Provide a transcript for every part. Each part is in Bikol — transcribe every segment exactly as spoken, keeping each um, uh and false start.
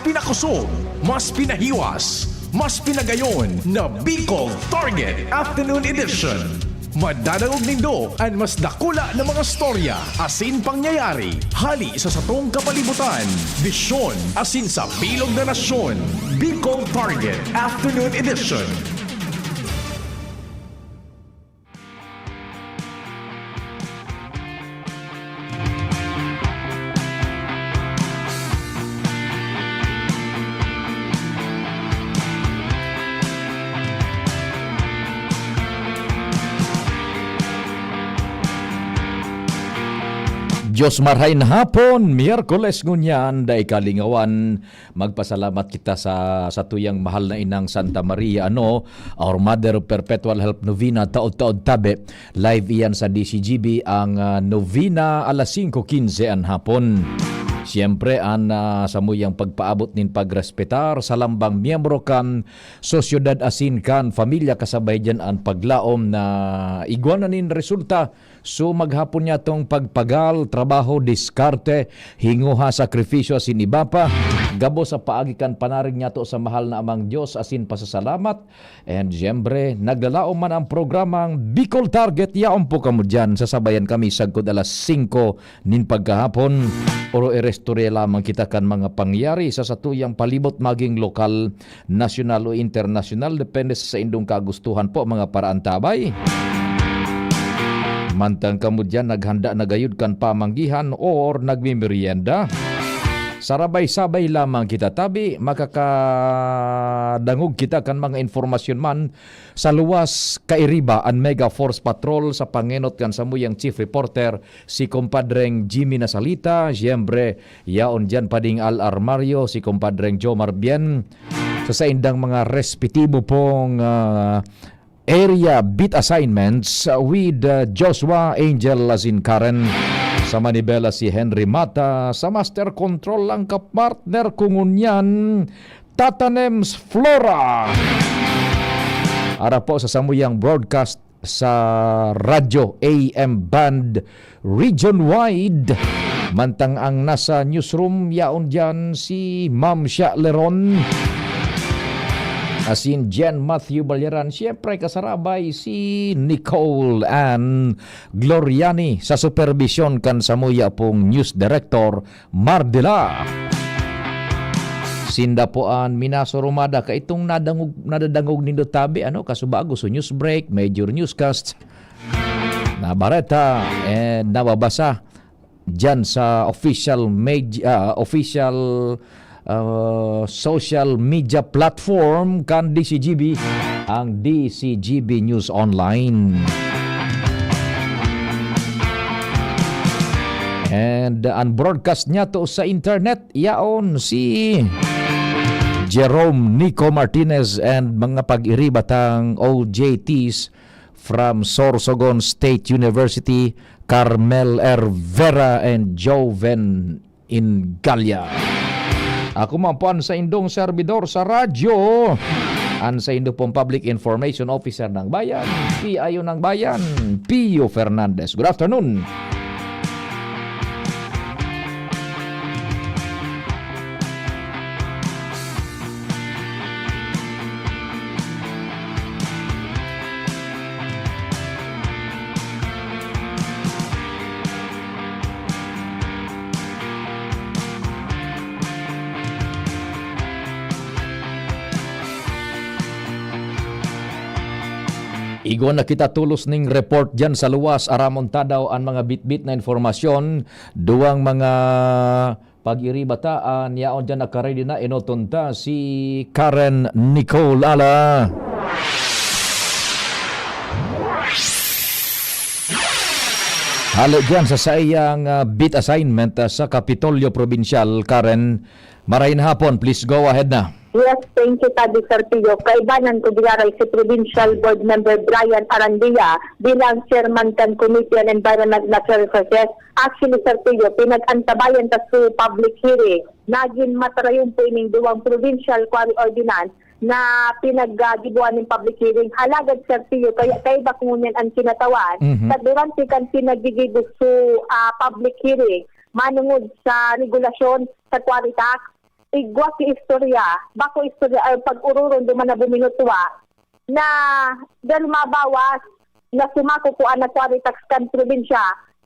Pinakusog, mas pinahiwas, mas pinagayon na Bicol Target Afternoon Edition. Madadangog nindo an mas dakula na mga storya asin pangyayari hali sa satong kapalibutan, bisyon asin sa bilog na nasyon. Bicol Target Afternoon Edition. Dios marhay na hapon, Miyerkules ngunyan, dai kalingawan. Magpasalamat kita sa satuyang mahal na inang Santa Maria, ano, our Mother of Perpetual Help Novena, taod-taod tabi. Live iyan sa D C G B ang, ah, novena alas singko quince an hapon. Siyempre, an, ah, samuyang pagpaabot nin pagrespetar sa lambang miyembro kan sosyedad asin kan pamilya, kasabay diyan an paglaom na igwa na nin resulta. So, maghapon niya tong pagpagal, trabaho, diskarte, hingoha, sakripisyo asin iba pa. Gabos sa paagi kan panarig niya to sa mahal na Amang Dios asin pasasalamat. And siyempre, naglalaom man ang programang Bicol Target. Yaon po kamo diyan. Sasabayan kami sagkod alas singko nin pagkahapon. Oro irestorya lamang kita kan mga pangyayari sa satuyang palibot, maging lokal, nasyonal o internasyonal, depende sa saindong kagustuhan po, mga paraantabay. Mantang kamo diyan, naghanda na gayud kan pamanggihan or nagmimerienda. Sarabay-sabay lamang kita tabi, makakadangog kita kan mga impormasyon man sa luwas kairiba, an Mega Force Patrol sa pangenot kan samuyang chief reporter, si Compadreng Jimmy Nasalita, siyempre, yaon diyan pa ding Al Armario, si Compadreng Jomar Bien, sa saindang mga respetibo pong, ah, area beat assignments, uh, with, uh, Joshua, Angel, asin Karen. Sa manibela si Henry Mata, sa master control ang kapartner ko ngunyan, Tatanems Flora. Ara po sa samuyang broadcast sa radyo A M band region-wide. Mantang ang nasa newsroom, yaon diyan si Ma'am Sha Leron. Asin Jen Matthew Balyaran. Siyempre, kasarabay si Nicole Ann Gloriani sa superbisyon kan samuya pong news director, Mardila. Sinda po an minasurumada kaitong nadangog, nadadangog nindo tabi, ano, kasubago sa news break, major newscast, na bareta, and nababasa diyan sa official med-, ah, official, ah, social media platform kan D C G B, ang D C G B News Online. And ang broadcast niya to sa internet, yaon si Jerome Nico Martinez and mga pag-iriba tang O J Ts from Sorsogon State University, Carmel Ervera and Joven Ingalia. Ako man po an saindong servidor sa radyo, an saindo pong Public Information Officer ng Bayan, P I O ng Bayan, Pio Fernandez. Good afternoon. Igwa na kita tolos ning report diyan sa luwas. Aramon ta daw an mga bitbit na informasyon. Duwang mga pag-iriba ta, an yaon diyan naka-ready na, enoton ta si Karen Nicole Ala. Hale diyan sa saiyang, ah, beat assignment, ah, sa Kapitolyo Probinsyal, Karen. Marhay na hapon, please go ahead na. Yes, thank you, Tadi Sergio. Kaibanan ko giraray si Provincial Board Member Brian Arandia bilang chairman kan Committee on Environment and Natural Resources. Actually, Sergio, pinag-antabayan ta su public hearing. Nagin matarayon po ining duwang provincial quarry ordinance na pinaggibuan nin public hearing. Halagad, Sergio, kaya kaiba ko ngunyan ang kinatawan. Mhm. Sa durante kan pinaggigibo su, ah, public hearing, manungod sa regulasyon sa quarry tax, igwa ki istorya, bako istorya, ay pag-ururon duman na buminutwa, na dahil mabawas na sumako ko an nagwari tax kan probinsya,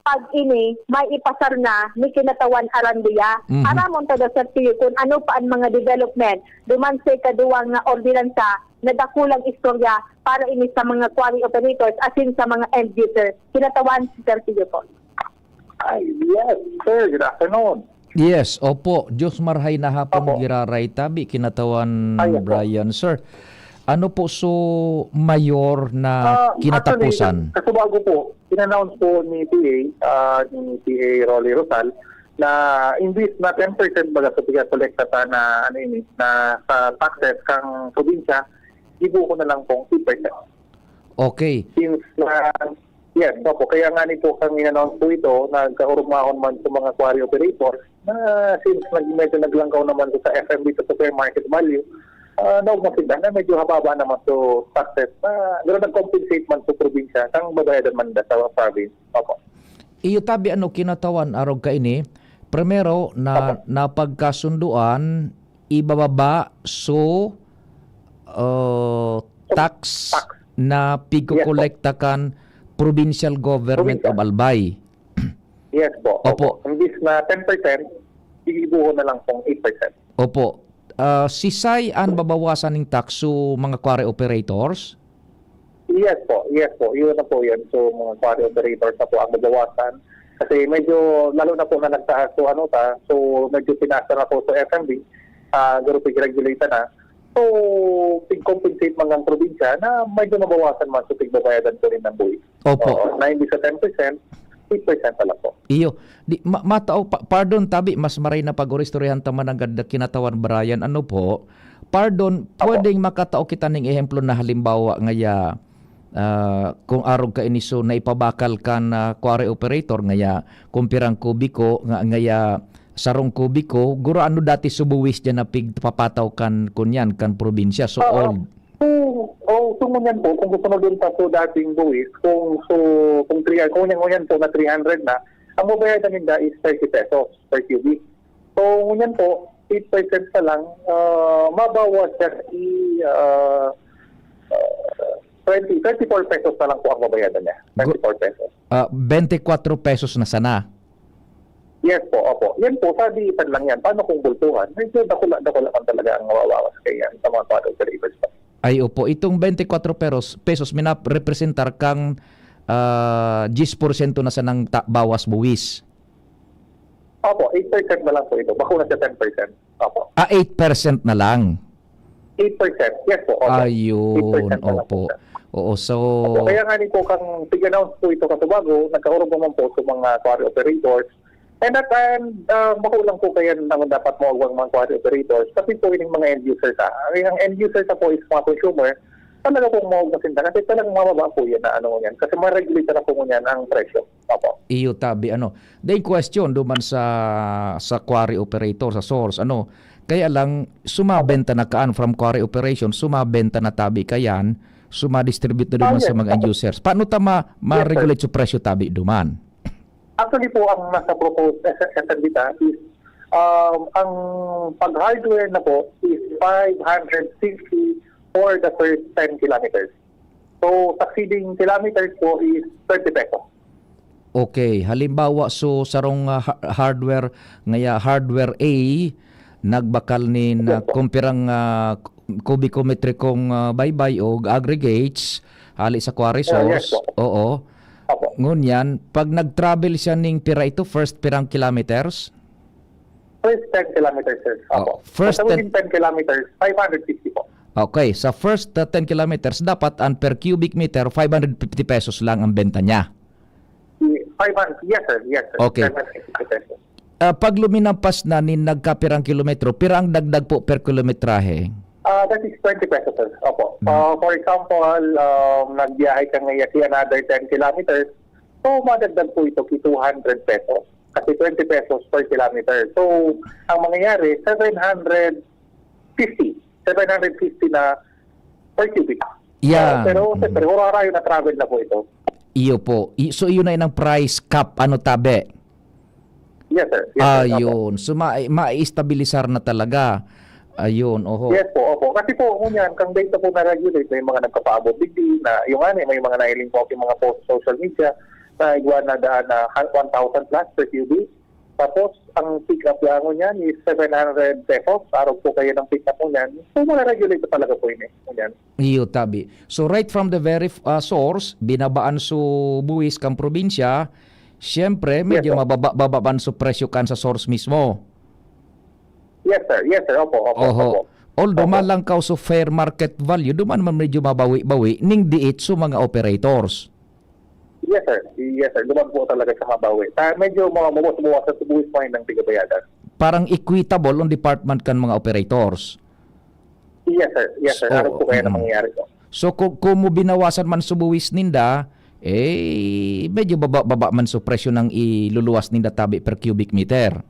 pag ini may ipasar na ni kinatawan arandiya. Mhm. Aramon ta da sa tiyo kun ano pa an mga development duman sa ikaduwang nga ordinansa na dakulang istorya para ini sa mga quarry operators asin sa mga end user. Kinatawan si Sir Tiyo po. Ay, yes, sir. Good afternoon. Yes, opo. Diyos marhay na hapon, Opo. Giraray Tabi, kinatawan Ay, opo. Brian. Sir, ano po so mayor na Ah, kinatapusan? Actually, kasubago po, in-announce po ni P A, ah, ni P A Rolly Rosal, na imbis na ten percent baga sa piga kolekta ta na, ano ini, na sa taxes kang probinsya, ibo ko na lang pong two percent. Okay. Since na, yes, opo, kaya nga ni po kang in-announce po ito, nagkaurumahon man sa mga quarry operators, na since nag-, medyo naglangkaw naman sa F M B sa fair market value, ah, naugma sila na medyo hababa naman so taxes na, pero nag-compensate man sa probinsya, kang babayadan man da sa province. Opo. Iyo tabi ano kinatawan arog kaini, primero na Opo. napagkasunduan, ibababa so, ah, So, tax tax. na Yes po. pigkokolekta kan Provincial Government Provincial. of Albay. Yes po. Opo. Opo. Imbis na ten percent, iibuhon na lang pong eight percent. Opo. Ah, sisay an babawasan ning tax, so mga quarry operators? Yes po, yes po. Yun na po yun. So, mga quarry operators na po ang babawasan. Kasi medyo, lalo na po na nagtaas po, ano, ta, so medyo pinasa na po sa F M B, ah, garo pig-regulate na. So, pig-compensate man ang probinsya na medyo mabawasan man sa pigbabayadan po rin ng buwis. Opo. Oo, na hindi sa ten percent, eight percent na lang po. Iyo. Di, ma-, matao, pa-, pardon, tabi, mas maray na pag-oristoryahan ta man ang gad-, kinatawan, Brian. Ano po? Pardon, Opo. pwedeng makatao kita ning ehemplo na halimbawa ngaya, ah, kung arog ka iniso na ipabakal kan, ah, quarry operator, ngaya kung pirang kubiko, nga, ngaya sarong kubiko, guro ano dati subuwis dyan na pigpapataw kan, kunyan, kan probinsya. So, Oo. all. Oo, oo, so ngunyan po, kung gusto mo dun pa po dating buwis, kung, so, kung three, kung ngunyan, ngunyan po na three hundred na, ang babayadan ninda is thirty pesos per cubic. So, ngunyan po, eight percent na lang, ah, mabawas siya i, ah, ah, twenty, thirty-four pesos na lang po ang babayadan niya. Gu- Thirty-four pesos. Ah, twenty-four pesos na sana. Yes po, opo. Yan po, sabi itan lang yan. Paano kung bultuhan? Medyo dakula-dakula man talaga ang mababawas kaya sa mga quarry operators po. Ay, opo. Itong twenty-four pesos, pesos, minarepresentar kang, ah, diyes porsyento na sanang ta-, bawas buwis. Opo, eight percent na lang po ito. Bako na sa ten percent. Opo. Ah, eight percent na lang. Eight percent. Yes po, opo. Ayun, Eight percent na lang opo. po, sir. Oo, so Opo, kaya nga ni po kang pig-announce po ito katubago, nagkaurog naman po sa mga quarry operators. And that, and, ah, bako lang po kaya naman dapat mawagwang mga quarry operators, kasi po yung mga end user sa, ang end user sa po is mga consumer, talaga pong mawag na sinda, kasi talagang mababa po yan na ano yan, kasi ma-regulate na po yan ang presyo. Opo. Iyo tabi, ano. Then question duman sa, sa quarry operator, sa source, ano. Kaya lang, sumabenta na kaan from quarry operation, sumabenta na tabi kayan, sumadistribute na duman Ah, sa yes. mga end users. Paano ta ma-, Yes, sir. ma-regulate sa presyo tabi duman? Actually po, ang nasa proposed S S N dita is, um, ang pag-hardware na po is five hundred fifty for the first ten kilometers. So, succeeding kilometers po is twenty pesos. Okay. Halimbawa, so, sarong, ah, ha-, hardware, ngaya hardware A, nagbakal nin, Yes, ah, po. kung pirang, ah, kubikometrikong, ah, baybay o aggregates, hali sa quarry Ah, yes, source. po. Oo. Opo. Ngunyan, pag nag-travel siya ning pira ito, first pirang kilometers? First ten kilometers, sir. Oh, Opo. first Basta ten within ten kilometers, five hundred fifty po. Okay, sa first, uh, ten kilometers, dapat ang per cubic meter, five hundred fifty pesos lang ang benta niya. Five hundred, yes, sir. Yes, sir. Okay. Five hundred fifty pesos. Ah, pag luminampas na nin nagkapirang kilometro, pira ang dagdag po per kilometrahe? Ah, that is twenty pesos, sir. Opo. Hmm. Ah, for example, um, nagbiyahe ka ngayon si another ten kilometers, so madagdag po ito ki two hundred pesos. Kasi twenty pesos per kilometer. So, ang mangyayari, seven hundred fifty. Seven hundred fifty na per cubic. Yeah. So, pero, Mhm. siyempre, hurarayo na travel na po ito. Iyo po. I-, so, iyon na yung price cap, ano, tabi? Yes, sir. Yes, sir. Opo. Ayun. So, ma-, ma-estabilisar na talaga. Ayun, oho. Yes po, opo. Kasi po, ngunyan, kang data po na regulate, may mga nagpapaabot digdi na, yung ani, may mga nailing po yung mga post sa social media na igwa na daan na ha-, one thousand plus per cubic. Tapos, ang pick up lang ngunyan is seven hundred pesos. Arog po kayo ng pick up ngunyan. So, mga regulate na talaga po yun eh. Ngunyan. Iyo, tabi. So, right from the very, ah, source, binabaan so buwis kang probinsya, siyempre, Yes, medyo sir. mababa, babaan so presyo kan sa source mismo. Yes, sir. Yes, sir. Opo, opo, Oho. opo. Although Opo. malangkaw so fair market value, duman man medyo mabawi-bawi, ning diit so mga operators. Yes, sir. Yes, sir. Duman po talaga sa mabawi. Ta-, medyo mga mawas-bawasan sa buwis pa ng tigabayadan. Parang equitable ang department kan mga operators. Yes, sir. Yes, sir. So, Ano po kaya na mm. mangyayari po? So, kung, kung mo binawasan man so buwis ninda, eh, medyo baba, baba man so presyo ng iluluwas ninda tabi per cubic meter.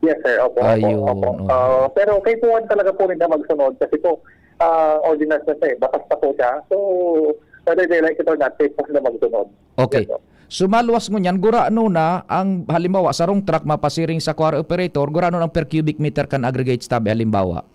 Yes, sir. Opo, opo, Ayun, opo. oo. Ah, pero kaipuhan talaga po nila magsunod kasi po, ah, ordinance na siya eh. Batas na po siya. So, whether they like it or not, kaipuhan na magsunod. Okay. Yes, sir. So, maluwas ngunyan, gurano na ang, halimbawa, sarong truck mapasiring sa quarry operator, gurano ang per cubic meter kan aggregates tabi, halimbawa?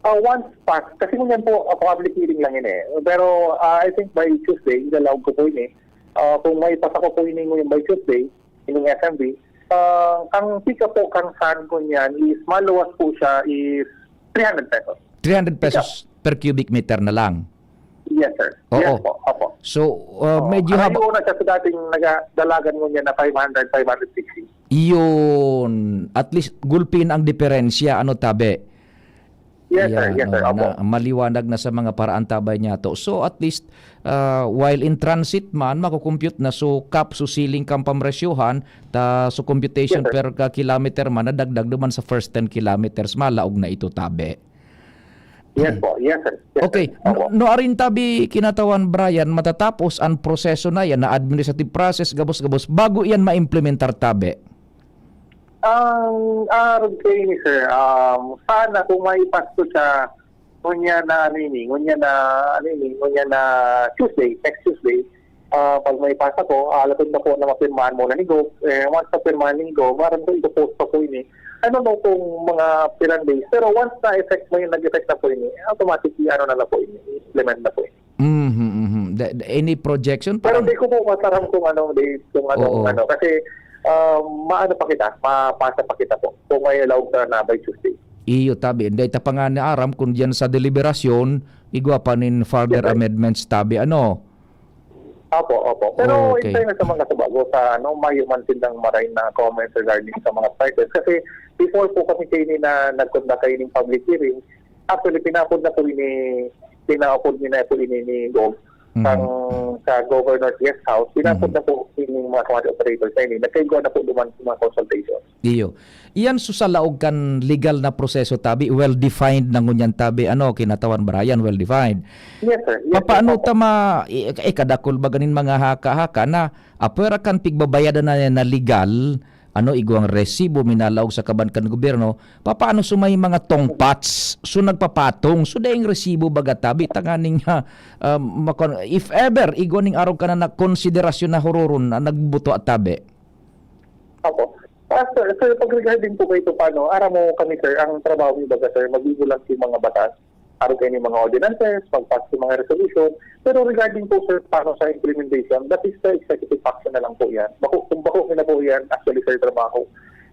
Ah, once pass, kasi ngunyan po, ah, public hearing lang yun eh. Pero, ah, I think by Tuesday, ilalaog ko po yun eh. Ah, kung may pass ako po yun eh, ngunyan by Tuesday, yung S M B, ah, ang pick up po kang sand ngunyan is maluwas po siya is three hundred pesos. Three hundred pesos per cubic meter na lang? Yes, sir. Oo. Yes po, opo. So, uh, Oo. medyo Ang haba- una siya sa dating nagadalagan ngunyan na five hundred, five hundred sixty. Iyon. At least, gulpi na ang diferensya, ano, tabi? Yes, sir. Yan, Yes, sir. oh, Opo. na, maliwanag na sa mga paraan tabay niya to. So, at least, uh, while in transit man, makukompute na so cap, so ceiling kang pamresyohan, ta so computation Yes, sir. per ka kilometer man, nadagdag naman sa first ten kilometers, malaog na ito, tabi. Yes po. Yes, sir. Yes, Okay. sir. Opo. No, no, arin tabi, Kinatawan Brian, matatapos ang proseso na yan, na administrative process, gabos-gabos, bago yan ma-implementar tabi? Ang arog kayo ni sir, um, sana kung maipas ko siya, ngunya na, ano yun eh, ngunya na, ano yun eh, ngunya na Tuesday, next Tuesday, ah, pag may pasa ko, ah, lapit na po na mapirmahan muna ni Gov. Eh, once na pirmahan ni Gov, parang po ipopost pa po yun eh. I don't know kung mga pirang days, pero once na effect mo yun, nag-effect na po yun eh, automatically ano na lang po yun, implement na po yun. Mhm, mhm. The, the, any projection? Pero Parang di ko po mataram kung anong date, kung anong Oo. ano, kasi, ah, maano pa kita, mapasa pa kita po, kung may allowed na, na by Tuesday. Iyo, tabi. Dahil ta pa nga ni Aram, kung diyan sa deliberasyon, igwa pa nin further Yes, sir. amendments, tabi, ano? Opo, opo. Pero Okay. in fairness naman kasi bago sa, ano, mayo man silang maray na comments regarding sa mga prices. Kasi before po kami kayo na nag-conduct kayo ng public hearing, actually, pinapod na po ini, pinapod ni na po ini ni Gov Mhm. kang, sa Governor's Guest House. Pinapod Mhm. na po ini mga commodity operators na ini. Nagkaigwa na po duman sa mga consultations. Iyo. Iyan so sa laog kan legal na proseso, tabi, well-defined na ngunyan, tabi, ano, Kinatawan Brian, well-defined. Yes, sir. Yes, sir. Papaano Opo. ta ma-, i-, ikadakul ba ganin mga haka-haka na apwera kan pigbabayadan na, na legal, ano, igwang resibo, minalaog sa kaban kan gobyerno, papaano so may mga tongpats, so nagpapatong, so daing resibo baga, tabi, tanganing, ha, um, makon-, if ever, igwa ning arog ka na, na konsiderasyon na huroron na nagbuto at tabi? Opo. Ah, sir, sir, pag regarding po kay paano, aram mo kami, sir, ang trabaho ni baga, sir, magugulang sa mga batas, arog kayo ng mga ordinances, mag-pass yung mga resolution. Pero regarding po, sir, paano sa implementation, that is the executive function na lang po yan. Bako, kung bako na po yan, actually, sir, trabaho.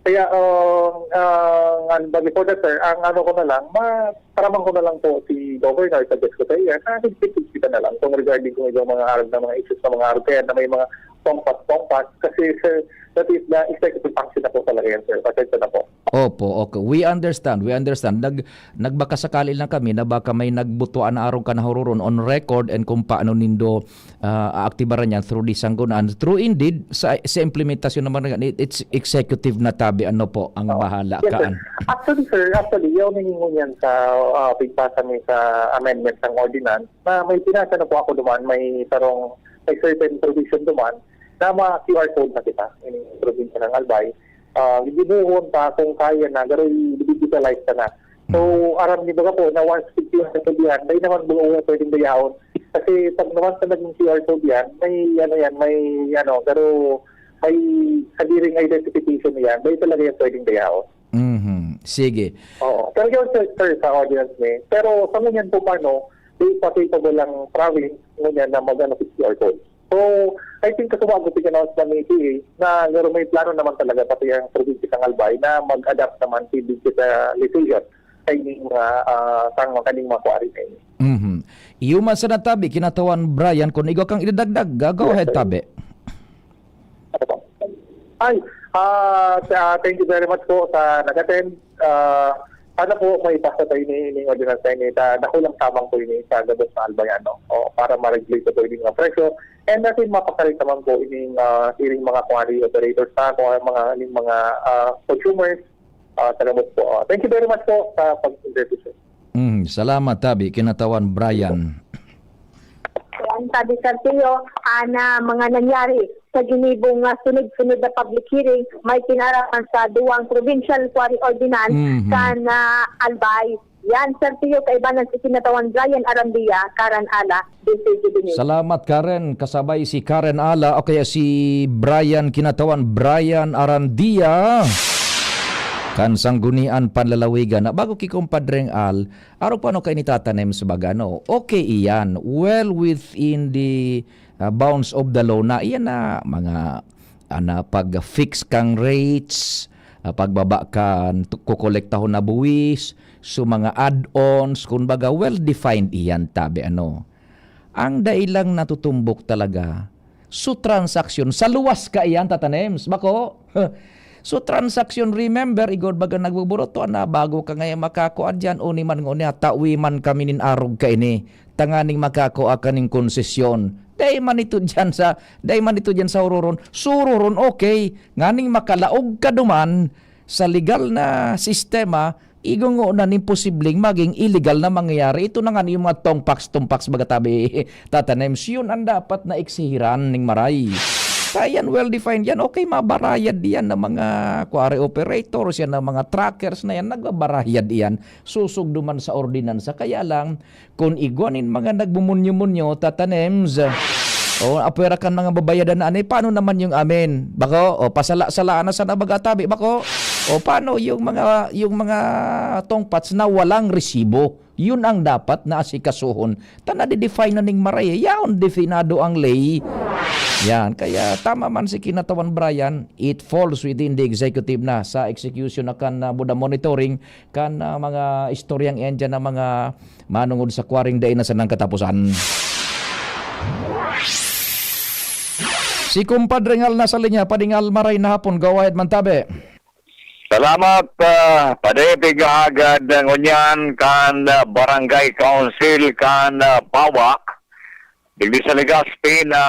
Kaya, ah, ah, ang, before that, sir, ang ano ko na lang, ma-, paraman ko na lang po si Governor, suggest ko sa iya, na higpit-higpitan na lang kung regarding kung ibang mga arog na mga issues na mga arog kaya na may mga pongpat-pongpat. Kasi, sir, that is the executive function na po talaga yan, sir. Pasensya na po. Opo, okay. We understand, we understand. Nag-, nagbakasakali lang kami na baka may nagbutuan na arog ka na hururon on record and kung paano nindo, ah, aaktibaran yan through the Sanggunian. True indeed, sa, sa implementasyon naman nga, it, it's executive na tabi, ano po, ang Oo. bahala Yes, sir. kaan. Actually, sir, actually, yaw nahingon yan sa, ah, pigpasa mi sa amendment ng ordinance na may pinasa na po ako duman, may sarong, may certain provision duman na ma-Q R code na kita, in probinsya ng Albay. Ah, gibuhon pa kung kaya na, pero i-digitalize ka na. So, Mm. aram niyo ba po na once Q R code yan, dahil naman buo pwedeng dayahon. Kasi pag naman sa naging Q R code yan, may ano yan, may ano, pero may sadiring identification niya, may talaga yung pwedeng dayaon. Mhm. Sige. Oo. Pero yun, sir, sir, sa audience ni. Pero sa ngunyan po, paano, di pa capable ang province ngunyan na mag-ano, fix Q R code. So, I think kasubago, pig-announce man ni P A na garo may plano naman talaga pati ang probinsya kan Albay na mag-adopt naman si digitalization sa ining mga, ah, sang kaning mga quarry na ini. Mhm. Iyo man sana, tabi, Kinatawan Brian, kung igwa kang idadagdag, ah, go Yes, ahead, sir. tabi. Ano po? Ay, ah, sa, thank you very much po sa nag-attend. Ah, sana po may pasa tayo ni, ni ordinance na ini. Sa, dakulang tabang po ini sa gabos na Albayano. O, para ma-regulate po ini mga presyo. And natin mapakalit naman po ining, ah, ining mga quarry operators na, kung ang mga, ining mga, ah, consumers, ah, sa gabos po. Ah, thank you very much po sa pag-interview, sir. Mm, salamat, tabi, Kinatawan Brian. Ayan, sabi, Sir Teo, ana mga nangyari sa ginibong, ah, sunod-sunod na public hearing, may kinaraman sa duwang provincial quarry ordinance Mhm. kan, ah, Albay. Yan, Sir Teo, kaibanan si Kinatawan Brian Arandia, Karan Ala, D C G News. Salamat, Karen. Kasabay si Karen Ala o kaya si Brian Kinatawan, Brian Arandia, kan Sanggunian Panlalawigan. Na bago ki Compadreng Al, arog pa ano kaini, Tata Nems, baga, no? Okay iyan. Well within the, ah, bounds of the law na iyan na mga, ah, na pag-fix kang rates, ah, pagbaba kan tu-, kokolektahon na buwis, so mga add-ons, kumbaga, well-defined iyan, tabi, ano. Ang dai lang natutumbok talaga, so transaksyon, sa luwas kaiyan, Tata Nems, bako? So transaksyon, remember, igor baga nagbuburoto, ana, bago ka ngayon makakua diyan, o ni man ngunyan, tawi man kami nin arog kaini, tanganing makakua ka nin konsesyon. Dai man ito diyan sa, dai man ito diyan sa huroron. Suroron, okay. Nganing makalaog ka duman sa legal na sistema, igungo na nin posibleng maging illegal na mangyayari. Ito na nga yung mga tongpaks-tongpaks, baga tabi, Tata Nems. Yun ang dapat na eksihiran ning maray. Kaya yan, well-defined yan. Okay, mabarayad yan ng mga quarry operators, yan ng mga truckers na yan. Nagbabarayad yan. Susog duman sa ordinansa. Kaya lang, kun igwa nin mga nagmumunyo-munyo, Tata Nems, o apwera kan mga babayadan na ani, paano naman yung amin? Bako, o pasala-salaan na sana, baga tabi, bako? O paano yung mga, yung mga tongpats na walang resibo? Yun ang dapat na asikasuhon. Ta nade-define na ning maray, eh. Yaon definado ang ley. Yan. Kaya tama man si Kinatawan Brian, it falls within the executive na sa execution na kan, ah, Buda Monitoring, kan, ah, mga istoryang iyan dyan na mga manungod sa quarry dai na sanang katapusan. Si Compadre Ngal nasa linya, Padre Ngal, maray na hapon, go ahead man tabi. Salamat, ah, Padi, pig-aagad ngunyan kan, ah, Barangay Council kan, ah, Pawa. Digdi sa Legazpi na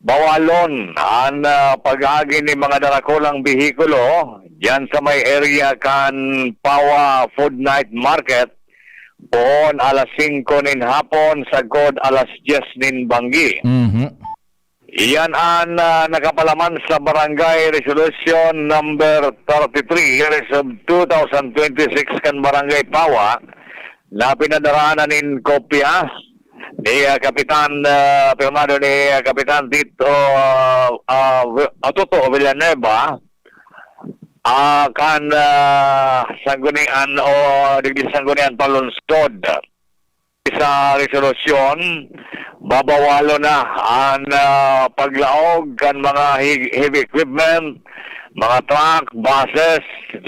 bawalon an, ah, pag-agi nin mga darakulang behikulo diyan sa may area kan Pawa Food Night Market, poon alas singko nin hapon sagkod alas dyes nin banggi. Mhm. Iyan an, ah, nakapalaman sa Barangay Resolution Number thirty-three, Resolve two thousand twenty-six kan Barangay Pawa, na pinadaraan na nin kopya ni, ah, Kapitan, ah, pirmado ni, ah, Kapitan Tito, ah, ah, Vi-, ah, Toto Villanueva, ah, kan, ah, Sanggunian o digdi Sanggunian Panlungsod. Sa resolusyon, babawalon na an, ah, paglaog kan mga he-, heavy equipment, mga truck, buses,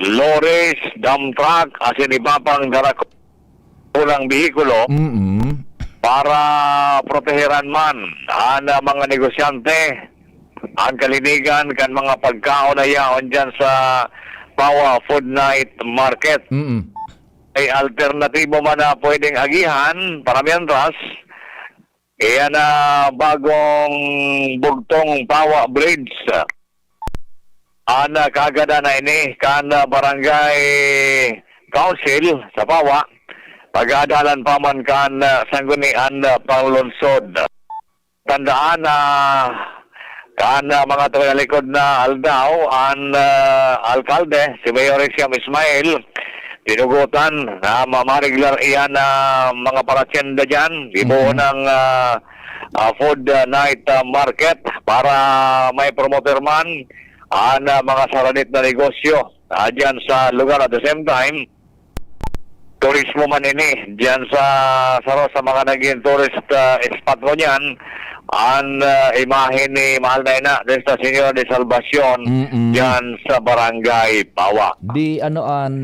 lorries, dump truck, asin iba pang darakulang behikulo Mm-mm. para proteheran man an, ah, mga negosyante, an kalinigan kan mga pagkaon na yaon diyan sa Pawa Food Night Market. Mm-mm. May alternatibo man na pwedeng agihan para mientras, iyan na bagong bugtong Pawa Bridge. An, ah, kaagadan na ini kan, ah, Barangay Council sa Pawa, pag-aadalan pa man kan, ah, Sanggunian, ah, Panlungsod. Tandaan na kan, ah, mga taga-likod na aldaw, an, ah, alkalde, si Mayor Siam Ismail, tinugutan na mamariglar iyan na mga parasyenda diyan. Gibohon Mhm. ng, ah, ah, food, ah, night, ah, market para may promoter man ang, ah, mga saradit na negosyo, ah, dyan sa lugar. At the same time, turismo man ini dyan sa saro sa mga naging tourist, ah, spot ko niyan, ang, ah, imahe ni Mahal na Ina, Nuestra Señora de Salvacion, Mm-mm. dyan sa Barangay Bawa. Di ano an,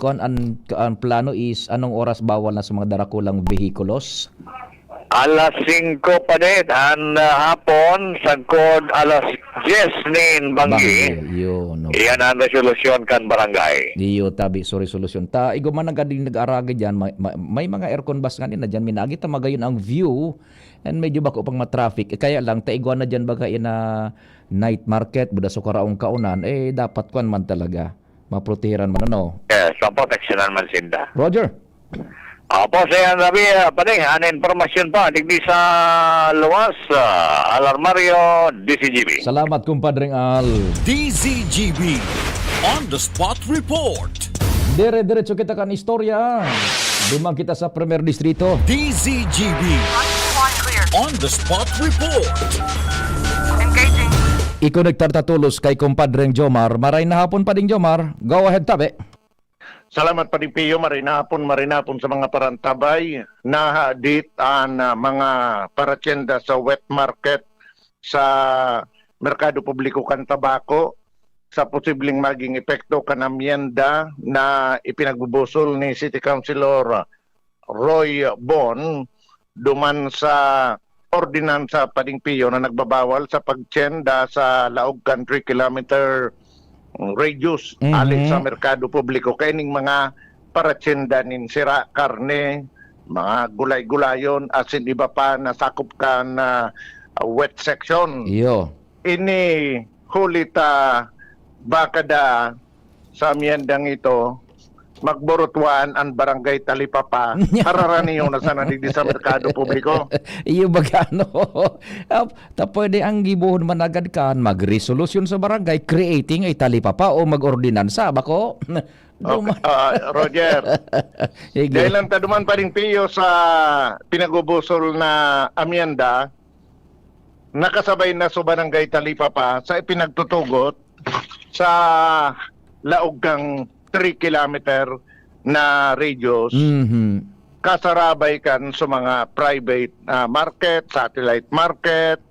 kuwan, an, an plano is anong oras bawal na sa mga darakulang behikulos? Alas singko pa din, an, ah, hapon, sagkod alas dyes nin banggi. Banggi, yun, okay. Iyan ang resolusyon kan barangay. Iyo, tabi, so resolusyon. Ta, igwa man nagkading nag-aragay dyan, may, may, may mga aircon bus nga na dyan, minagi ta magayon ang view, and medyo bako pang matraffic. Eh, kaya lang, ta igwa na dyan baga ina night market, buda so karaong kaunan, eh, dapat kwan man talaga. Maprotehiran man, ano? Yes, maproteksyonan man sinda. Roger. Opo, Sir Rabi, ah, pare, ano impormasyon pa? Digdi sa luwas, ah, Alarmario, D C G B. Salamat, kumpadreng Al. D Z G B on the spot report. Dire-diretso kita kan istorya. Duman kita sa Primer Distrito. D Z G B on the spot report. Engaging. Ikonektar ta tolos kay kumpadreng Jomar. Maray na hapon pa ding Jomar. Go ahead, tabi. Salamat, Padre Pio. Maray na hapon, maray na hapon sa mga parantabay. Nahadit an, ah, mga paratyenda sa wet market sa Merkado Publiko kan Tabaco sa posibleng maging epekto kan amyenda na ipinagbubusol ni City Councilor Roy Bon duman sa ordinansa, Padre Pio, na nagbabawal sa pagtienda sa laog kan three kilometer radius Mhm. ali sa merkado publiko kaining mga paratyenda nin sira, karne, mga gulay-gulayon, asin iba pa na sakop kan, ah, wet section. Iyo. Ini huli ta baka da sa amyendang ito, magburutuan an Barangay Talipapa, hararaniyo na sana digdi sa merkado publiko. Iyo baga, ano? Ap-, ta pwede ang gibohon man agad kan magresolusyon sa barangay, creating a Talipapa o mag-ordinansa, bako? Okay, Duma- ah, Roger. Sige. Dahil lang ta duman, Padre Pio, sa pinagubusol na amyenda, nakasabay na sa Barangay Talipapa sa ipinagtutugot sa laog kang three kilometer na radius, Mhm. kasarabay kan sa mga private, ah, market, satellite market,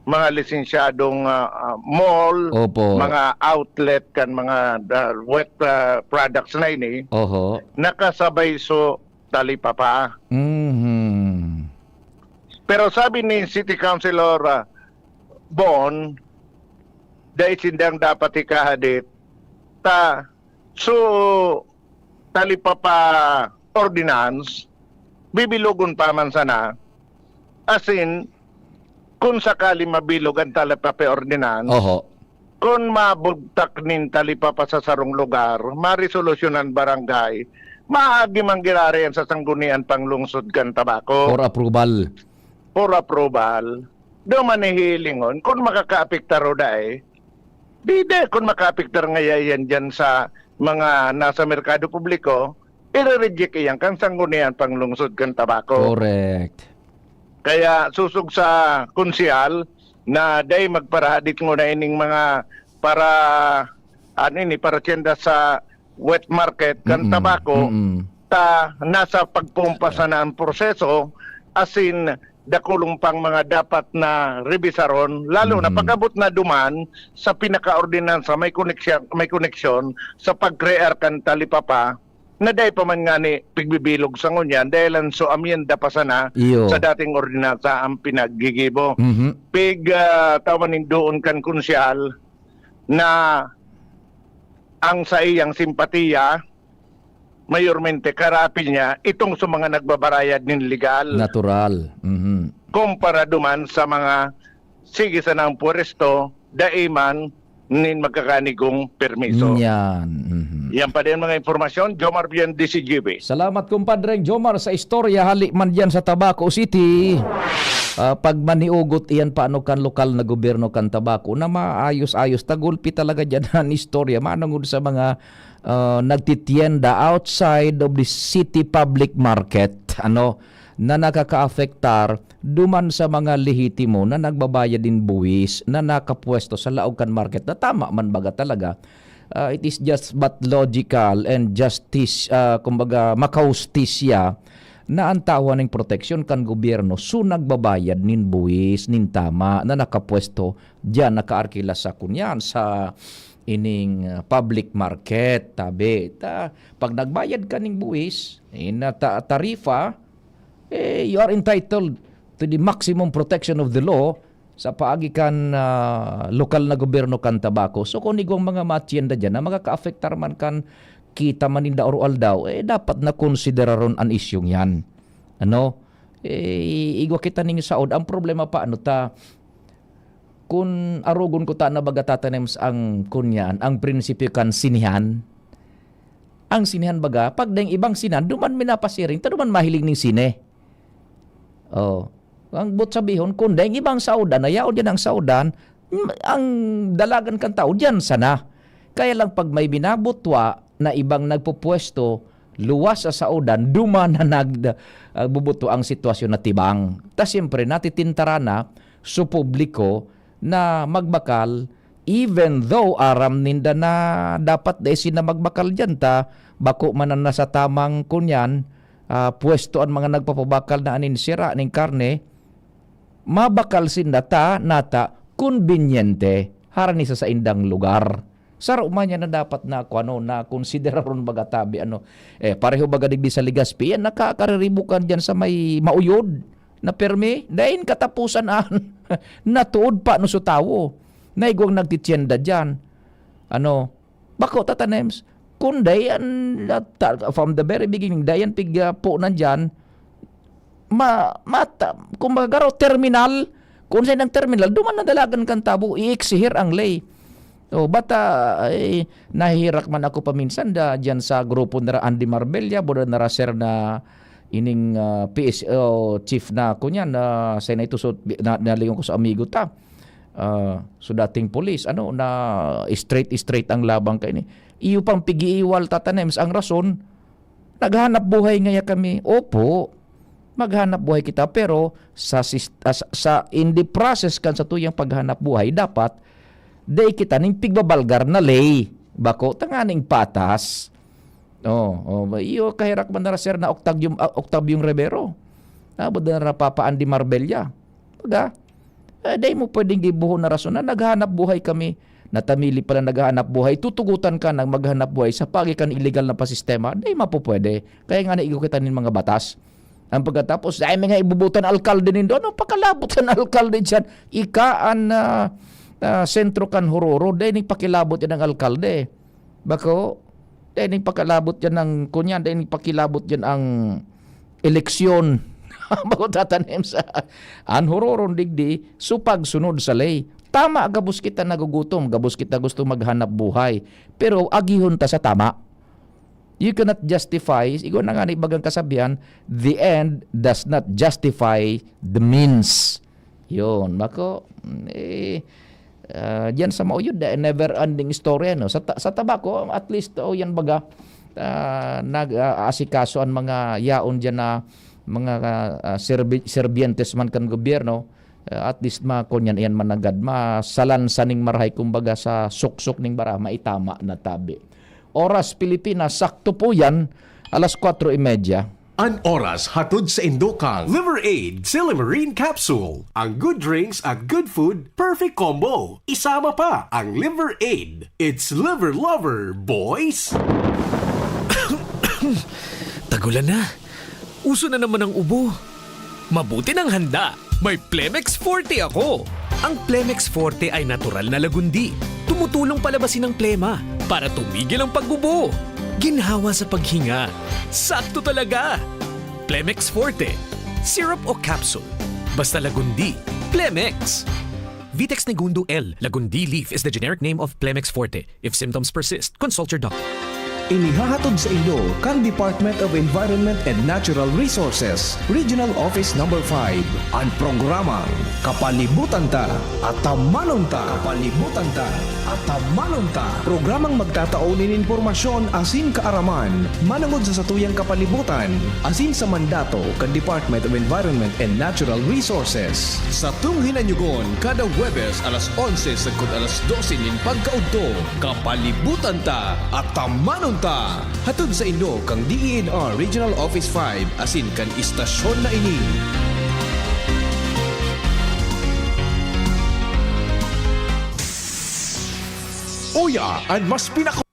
mga lisensyadong, ah, ah, mall, Opo. mga outlet kan mga, ah, wet, ah, products na ini, Oho. nakasabay so Talipapa. Mhm. Pero sabi ni City Councilor, ah, Bon, dai sindang dapat ikahadit ta so Talipapa ordinance, bibilogon pa man sana. Asin, kun sakali mabilog an Talipapa ordinance, Oho. kun mabugtak nin Talipapa sa sarong lugar, maresolusyonan barangay, maagi man giraray an sa Sangguniang Panglungsod kan Tabaco. For approval. For approval. Duman hihilingon kun makakaapektar o dai. Di, di, kun makaapektar ngaya iyan diyan sa mga nasa merkado publiko, ire-reject iyan kan Sangguniang Panglungsod kan Tabaco. Correct. Kaya susog sa konsehal na dai magparahadit ngona ining mga para, ano ini, para tiyenda sa wet market kan Mm, Tabaco, mm. ta nasa pagpumpas na ang proseso, asin dakulong pang mga dapat na rebisaron, lalo na Mm. pag-abot na duman sa pinakaordinansa may koneksyon, may koneksyon sa pag-crear kan Talipapa, na dai pa man ngani pigbibilog sa ngunyan, dahil ang so amyenda pa sana Iyo. sa dating ordinansa ang pinaggigibo. Mhm. Pig, ah, tawan nin doon kan konsyal na ang saiyang simpatiya, mayormente karapil niya, itong sa mga nagbabarayad nin legal. Natural. Mhm. Kumpara duman sa mga sige sanang pwesto, dai man nin magkakanigong permiso. Yan. Mhm. Yan pa din mga impormasyon. Jomar Bien, D C G B. Salamat, kumpadreng Jomar, sa istorya hali man diyan sa Tabaco City. Ah, pag maniugot iyan paano kan lokal na gobyerno kan Tabaco na maayos-ayos, tagulpi talaga diyan an istorya manungod sa mga, ah, nagtitienda outside of the city public market. Ano? na nakakaapektar duman sa mga lehitimo na nagbabayad nin buwis na nakapwesto sa laog kan market na tama man baga talaga. Ah, it is just but logical and justice, ah, kumbaga, makahustisya na an tawo ning proteksyon kan gobyerno so nagbabayad nin buwis nin tama na nakapwesto diyan, nakaarkila sa kunyan, sa ining, ah, public market, tabi. Ta pag nagbayad ka ning buwis, eh, na ta tarifa, eh, you are entitled to the maximum protection of the law sa paagi kan, ah, lokal na gobyerno kan Tabaco. So, kun igwang mga maatyenda diyan na makakaapektar man kan kita man ninda oro-aldaw, eh, dapat na konsideraron an isyung yan. Ano? Eh, igwa kita ning saod. Ang problema pa, ano ta, kun arogon ko ta na baga tatanems ang kunyan, ang prinsipyo kan sinehan. Ang sinehan baga, pag daing ibang sinehan, duman minapasiring, ta duman mahiling ning sine. Oh. Ang but sabihon, kun daing ibang saodan, na yaon diyan ang saodan, mm, ang dalagan kan tao diyan sana. Kaya lang pag may binabutwa na ibang nagpupwesto, luwas sa saodan, duman na nag-, ah, bubutwa ang sitwasyon na tibang. Ta siyempre, natitintaran na sa publiko na magbakal, even though aram ninda na dapat dai sinda magbakal diyan ta bako man na nasa tamang kunyan, ah, pwesto an mga nagpapabakal na anin sira ning karne, mabakal sinda ta nata konbinyente harani sa saindang lugar. Saro man yan na dapat na, kung ano, na konsideraron baga tabi, ano. Eh, pareho baga digdi sa Legazpi, yan nakakariribukan diyan sa may mauyod na permi, dain katapusan an natuod pa no sa tawo. Naigwang nagtitienda diyan. Ano, bako tatanems, kun dayan, ah, ta from the very beginning, dayan pig, ah, punan diyan, ma mata kumbaga garo terminal, kun saen ang terminal, duman na dalagan kan tawo, i-eksihir ang ley. Oh, bata, ay, nahihirak man ako paminsan da, diyan sa grupo nira Andy Marbella, boda nira sir na ining, ah, P S O chief na ako niyan, na sa ito, so, na, nalingon ko sa amigo ta. Ah, so dating pulis, ano, na straight, straight ang labang kaini. Iyo pang pigiiwal, tatanems, ang rason, naghahanap buhay ngaya kami. Opo, maghanap buhay kita, pero sa sis-, ah, sa, sa, in the process kan sa tuyang paghanap buhay, dapat dai kita ning pigbabalgar na ley. Bako, tanganing patas. Oh, oh, ba, iyo, kaherak man na sir na Octavium, ah, Octavium Rivero. Abot na ra Papa Andy Marbella. Baga, eh, dai mo pwedeng gibuhon na rason na naghahanap buhay kami. Natamili pala naghahanap buhay. Tutugutan ka ng maghanap buhay sa pagi kan illegal na pasistema. Dai mapupwede. Kaya nga naigo kita nin mga batas. Ang pagkatapos, ay mga ibubutan alkalde nindo. Ano pakalabot sa alkalde diyan? Ika an, ah, ah, sentro kan huroro. Dai ning pakilabot yan ang alkalde. Bako, dai ning pakalabot yan ang, kunyan, dai ning pakilabot yan ang eleksyon. Bako tatanim sa an huroron digdi, so pagsunod sa ley. Tama, gabos kita nagugutom, gabos kita gusto maghanap buhay. Pero agihon ta sa tama. You cannot justify, igwa na nga ni bagang kasabihan, "The end does not justify the means." Yun, bako, eh, ah, diyan sa mauyod, eh, never ending story, ano. Sa ta-, sa tabako, at least, oh, yan baga, ah, nag, ah, aasikaso ang mga yaon diyan na mga, ah, serbi-, serbientes man kan gobyerno, ah, at least ma-, kunyan iyan managad, masalansa ning marahay, kumbaga, sa suksok ning bara, maitama na tabi. Oras Pilipinas, sakto po yan, alas kwatro y media. An oras hatod sa indo kan Liver Aid Silimarin Capsule. Ang good drinks at good food, perfect combo. Isama pa ang Liver Aid. It's Liver Lover, boys! Tagulan na. Uso na naman ang ubo. Mabuti nang handa. May Plemex Forte ako. Ang Plemex Forte ay natural na lagundi. Tumutulong palabasin ang plema para tumigil ang pag-ubo. Ginhawa sa paghinga. Sakto talaga. Plemex Forte. Syrup o capsule. Basta lagundi. Plemex. Vitex Negundo L. Lagundi leaf is the generic name of Plemex Forte. If symptoms persist, consult your doctor. Inihahatod sa inyo kan Department of Environment and Natural Resources, Regional Office Number five, an programang Kapalibutan Ta, Atamanon Ta. Kapalibutan Ta, Atamanon Ta. Programang magtatao nin impormasyon asin kaaraman manongod sa satuyang kapalibutan asin sa mandato kan Department of Environment and Natural Resources. Satong hinanyugon kada Huwebes alas onse sagkod alas dose nin pagkaudto. Kapalibutan Ta, Atamanon Ta! Hatod sa inyo kan D E N R Regional Office five asin kan istasyon na ini. Uya, an mas pinako-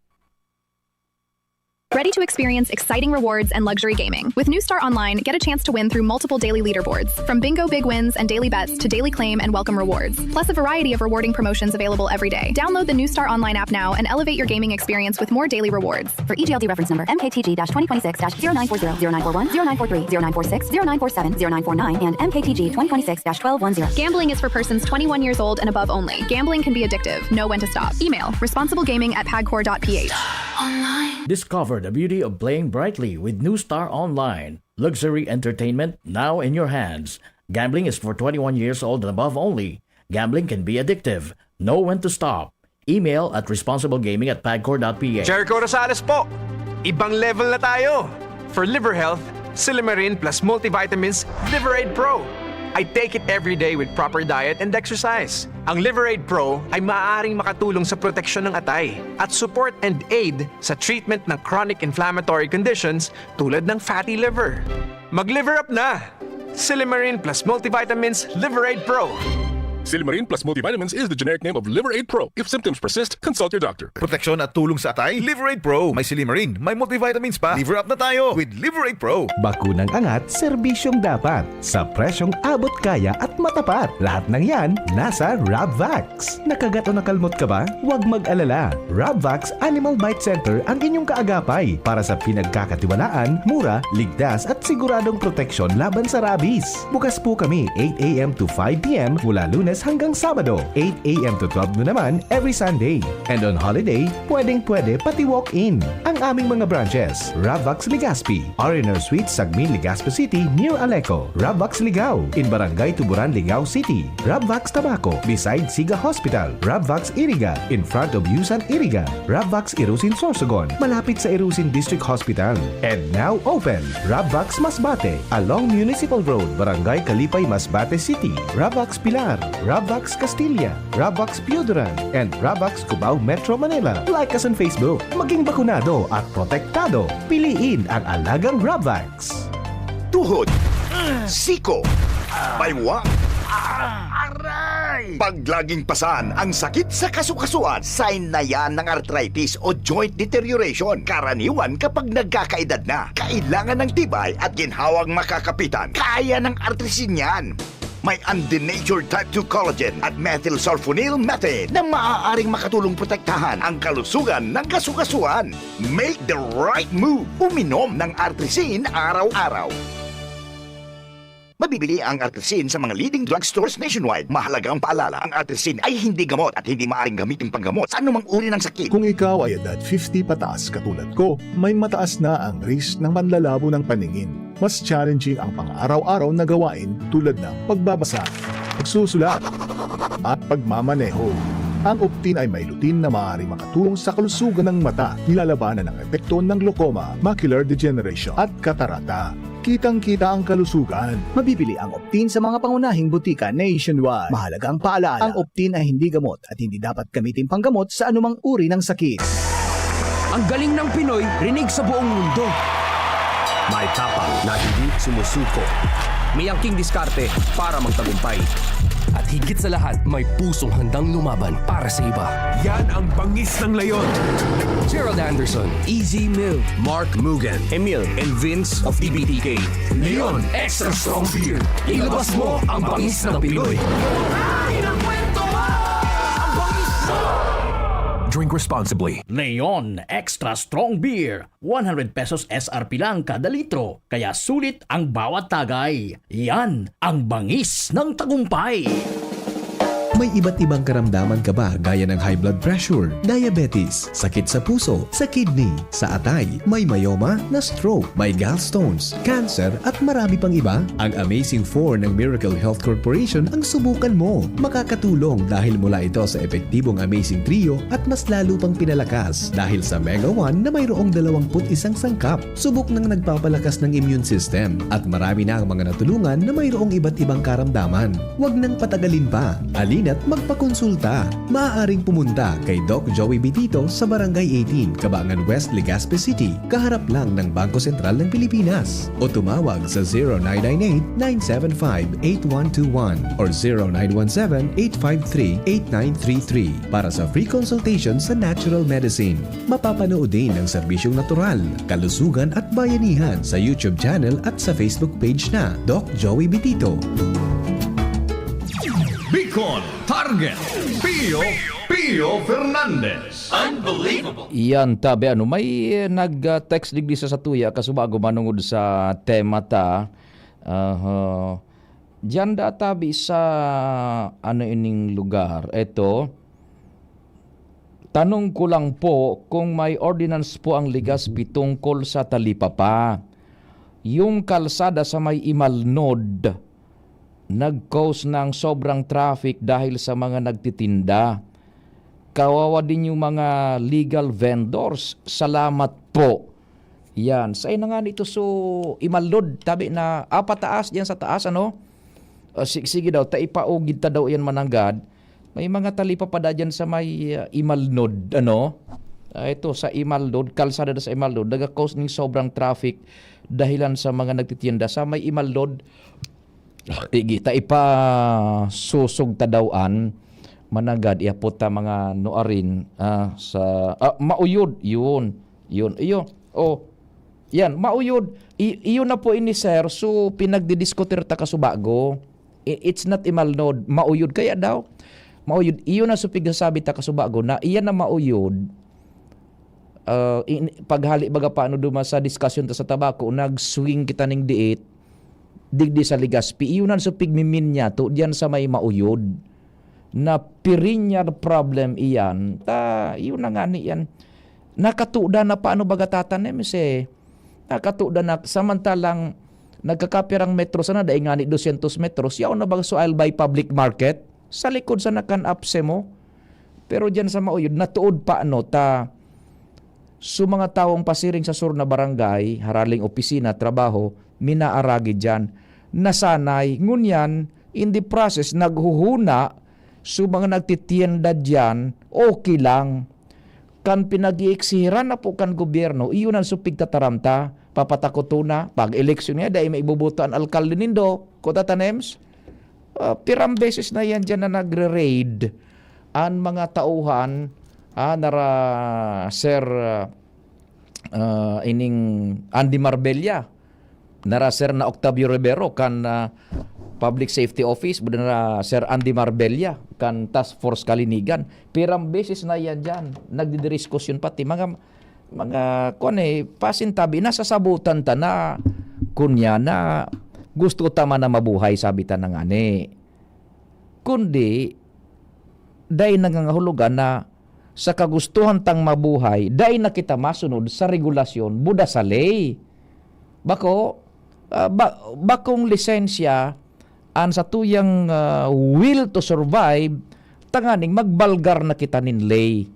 Ready to experience exciting rewards and luxury gaming? With New Star Online, get a chance to win through multiple daily leaderboards, from bingo big wins and daily bets to daily claim and welcome rewards, plus a variety of rewarding promotions available every day. Download the New Star Online app now and elevate your gaming experience with more daily rewards. For E G L D reference number M K T G twenty twenty-six dash zero nine four zero, zero nine four one, zero nine four three, zero nine four six, zero nine four seven, zero nine four nine, and M K T G twenty twenty-six dash twelve one zero. Gambling is for persons twenty-one years old and above only. Gambling can be addictive. Know when to stop. Email responsiblegaming at pagcor.ph. Discover the beauty of playing brightly with New Star Online. Luxury entertainment now in your hands. Gambling is for twenty-one years old and above only. Gambling can be addictive. Know when to stop. Email at responsiblegaming at pagcor.ph. Jericho Rosales po! Ibang level na tayo! For liver health, Silimarin plus multivitamins Liver Aid Pro. I take it every day with proper diet and exercise. Ang Liver Aid Pro ay maaaring makatulong sa proteksyon ng atay at support and aid sa treatment ng chronic inflammatory conditions tulad ng fatty liver. Mag-liver up na! Silimarin plus multivitamins Liver Aid Pro. Silimarin plus multivitamins is the generic name of Liver Aid Pro. If symptoms persist, consult your doctor. Proteksyon at tulong sa atay, Liver Aid Pro. May silimarin, may multivitamins pa. Liver up na tayo with Liver Aid Pro. Bakunang angat, serbisyong dapat, sa presyong abot kaya at matapat. Lahat ng yan, nasa Rabvax. Nakagat o nakalmot ka ba? Huwag mag-alala. Rabvax Animal Bite Center ang inyong kaagapay para sa pinagkakatiwalaan, mura, ligtas at siguradong proteksyon laban sa rabies. Bukas po kami eight a.m. to five p.m. mula Lunes hanggang Sabado, eight a.m. to twelve noon naman every Sunday. And on holiday, pwedeng-pwede pati walk-in. Ang aming mga branches, Rabvax Legazpi, R and R Suite, Sagmin, Legazpi City, near Aleco, Rabvax Ligao, in Barangay Tuburan, Ligao City, Rabvax Tabaco, beside Siga Hospital, Rabvax Iriga, in front of Yusan Iriga, Rabvax Irusin Sorsogon, malapit sa Irusin District Hospital. And now open, Rabvax Masbate, along Municipal Road, Barangay Kalipay, Masbate City, Rabvax Pilar, Rabvax Castilla, Rabvax Pioduran, and Rabvax Cubao, Metro Manila. Like us on Facebook. Maging bakunado at protektado. Piliin ang alagang Rabvax. Tuhod, siko, baywang, aray! Paglaging pasan ang sakit sa kasukasuan, sign na yan ng arthritis o joint deterioration. Karaniwan kapag nagkakaedad na, kailangan ng tibay at ginhawang makakapitan. Kaya ng artrisin yan. May undenatured type two collagen at methylsulfonyl methane na maaaring makatulong protektahan ang kalusugan ng kasukasuan. Make the right move. Uminom ng Artrisin araw-araw. Mabibili ang Artrisin sa mga leading drugstores nationwide. Mahalagang paalala, ang Artrisin ay hindi gamot at hindi maaaring gamitin panggamot sa anumang uri ng sakit. Kung ikaw ay edad fifty pataas katulad ko, may mataas na ang risk ng panlalabo ng paningin. Mas challenging ang pang-araw-araw na gawain tulad ng pagbabasa, pagsusulat, at pagmamaneho. Ang Optin ay may lutein na maaaring makatulong sa kalusugan ng mata, nilalabanan ang epekto ng glaucoma, macular degeneration, at katarata. Kitang-kita ang kalusugan. Mabibili ang Optin sa mga pangunahing butika nationwide. Mahalagang paalala, ang Optin ay hindi gamot at hindi dapat gamitin panggamot sa anumang uri ng sakit. Ang galing ng Pinoy, rinig sa buong mundo. May tapang na hindi sumusuko. May angking diskarte para magtagumpay. At higit sa lahat, may pusong handang lumaban para sa iba. Yan ang bangis ng leon. Gerald Anderson, Easy Mill, Mark Mugen, Emil, and Vince of T B T K. Leon Extra Strong Beer. Ilabas mo ang bangis ng Pinoy. Drink responsibly. Leon Extra Strong Beer, one hundred pesos S R P lang kada litro, kaya sulit ang bawat tagay. Yan ang bangis ng tagumpay. May iba't ibang karamdaman ka ba, gaya ng high blood pressure, diabetes, sakit sa puso, sa kidney, sa atay, may myoma, na-stroke, may gallstones, cancer, at marami pang iba? Ang Amazing four ng Miracle Health Corporation ang subukan mo. Makakatulong dahil mula ito sa epektibong Amazing Trio at mas lalo pang pinalakas dahil sa Mega one na mayroong dalawang put isang sangkap. Subok nang nagpapalakas ng immune system at marami na ang mga natulungan na mayroong iba't ibang karamdaman. Huwag nang patagalin pa. Alina't magpakonsulta. Maaaring pumunta kay Doc Joey Bitito sa Barangay eighteen, Cabangan West, Legazpi City, kaharap lang ng Bangko Sentral ng Pilipinas. O tumawag sa zero nine nine eight, nine seven five, eight one two one or zero nine one seven, eight five three, eight nine three three para sa free consultation sa natural medicine. Mapapanood din ang serbisyong natural, kalusugan at bayanihan sa YouTube channel at sa Facebook page na Doc Joey Bitito. Bicol Target, Pio, Pio Fernandez. Unbelievable. Iyan, tabi ano, may eh, nag-text digdi sa satuya, kasubago manungod sa tema ta. Aha. Diyan da tabi sa ano ining lugar. Eto, tanong ko lang po kung may ordinance po ang Legazpi tungkol sa talipapa. Yung kalsada sa may Imalnod, nag-cause ng sobrang traffic dahil sa mga nagtitinda. Kawawa din yung mga legal vendors. Salamat po. Yan. Sa ina nga nito, so, Imalnod, tabi na, ah, pataas diyan sa taas, ano? Ah, si- sige daw, taipaugid ta daw yan mananggad. May mga talipa pa da dyan sa may ah, Imalnod, ano? Ah, ito, sa Imalnod, kalsada na sa Imalnod, nagakos ning sobrang traffic dahilan sa mga nagtitienda sa may Imalnod. Igi, ta ipasusog ta daw an mananggad, iapot ta mga nuarin ah, sa ah, mauyod, yun. Yun, iyo. Oh, yan, mauyod. I, iyo na po ini, sir. So, pinagdidiskutir ta kasubago. I- It's not Imalnod. Mauyod kaya daw? Mauyod. Iyo na so pigsasabi ta kasubago na iyan na mauyod. Uh, in, paghali baga paano duma sa diskusyon ta sa tabako, nag-swing kita ning diit, digdi sa Legazpi. Iyo na so pigmimin niya to, diyan sa may mauyod. Na perennial problem iyan. Ta, iyo na nga ni yan. Nakatuda na paano baga tatanim, eh. Nakatuda na, samantalang nagkakapirang metro sana, dai ngani dosyentos metros, yaon na baga so I'll buy public market, sa likod sana kan apse mo. Pero diyan sa mauyod, natuod pa ano, ta, so mga tawong pasiring sa sur na barangay, haraling opisina, trabaho, minaaragi diyan. Nasanay, ngunyan, in the process, naghuhuna, so mga nagtitienda diyan, okay lang. Kan pinag-iiksihiran na po kan gobyerno, iyon ang supig tataram ta, papatakoton na, pag-eleksyon niya, dai maiboboto an alkalde nindo, kutatanems. Ah, pirang beses na yan dyan na nagre-raid an mga tauhan, ah, nara Sir, ah, ah, ining Andy Marbella, nara Sir na Octavio Rivero kan ah, Public Safety Office, nara Sir Andy Marbella kan Task Force Kalinigan. Pirang beses na yan dyan, nagdidiskusyon pati mga mga kuan eh, pasintabi, nasasabutan ta na kunya na gusto ta man na mabuhay, sabi ta na ngani. Kundi, dai nangangahulugan na sa kagustuhan tang mabuhay, dai na kita masunod sa regulasyon, buda sa ley. Bako, ah, ba, bakong lisensya, an satuyang ah, will to survive, tanganing magbalgar na kita nin ley.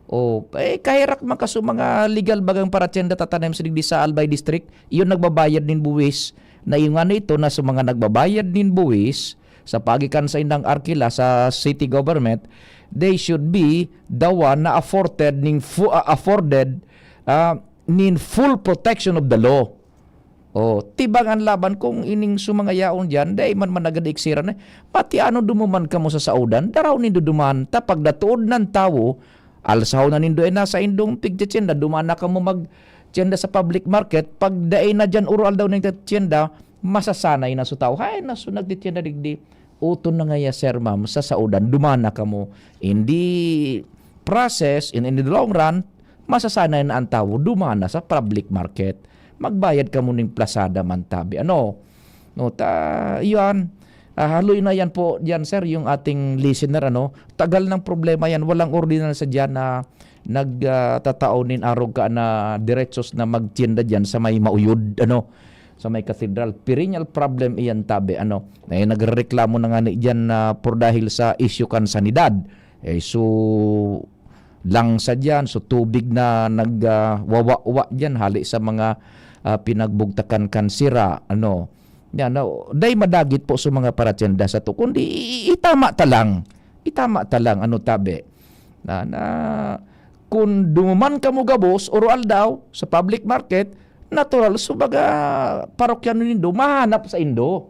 O, eh, kaherak man kaso mga legal bagang paratyenda tatanem sa digdi sa Albay District, iyon nagbabayad nin buwis. Na iyo nga nito na sa mga nagbabayad nin buwis sa pagikan sa indang arkila sa city government, they should be the one na afforded nin fu- ah, afforded ah, nin full protection of the law. O, tibang an laban kung ining sumanga yaon diyan, dai man managad iksiran eh. Pati ano dumuman kamo sa saudan, daraw nindo duman, ta pagdatood nan tawo, alsahon na nindo ay nasa indong pigtitienda, duman na kamo magtienda sa public market, pag dai na diyan uro aldaw ning tienda, masasanay na so tawo. Hay, naso nagtitienda digdi. Uton na ngaya, sir, ma'am, sa saudan, duman na kamo. In the process, in, in the long run, masasanay na ang tawo, duman na sa public market. Magbayad kamo ning plasada man tabi. Ano? No, ta, iyan, Ah, haloy na yan po diyan, sir, yung ating listener, ano. Tagal ng problema yan, walang ordinansa diyan na nag, ah, tatao nin arog ka na diretsos na magtienda diyan sa may Mauyod, ano, sa may Cathedral. Perennial problem iyan, tabi, ano. Eh, nagrereklamo na nga ni diyan na por dahil sa isyu kan sanidad. Eh, so, langsa diyan, so tubig na nag, ah, wawa-wa diyan hali sa mga, ah, pinagbugtakan kan sira, ano. Yan, na, dai madagit po sa mga paratyenda sa to, kundi i-, itama ta lang. Itama ta lang, ano, tabi. Na, na, kung dumuman kamo gabos, oro aldaw, sa public market, natural, so baga, parokyan nindo, mahanap sa indo.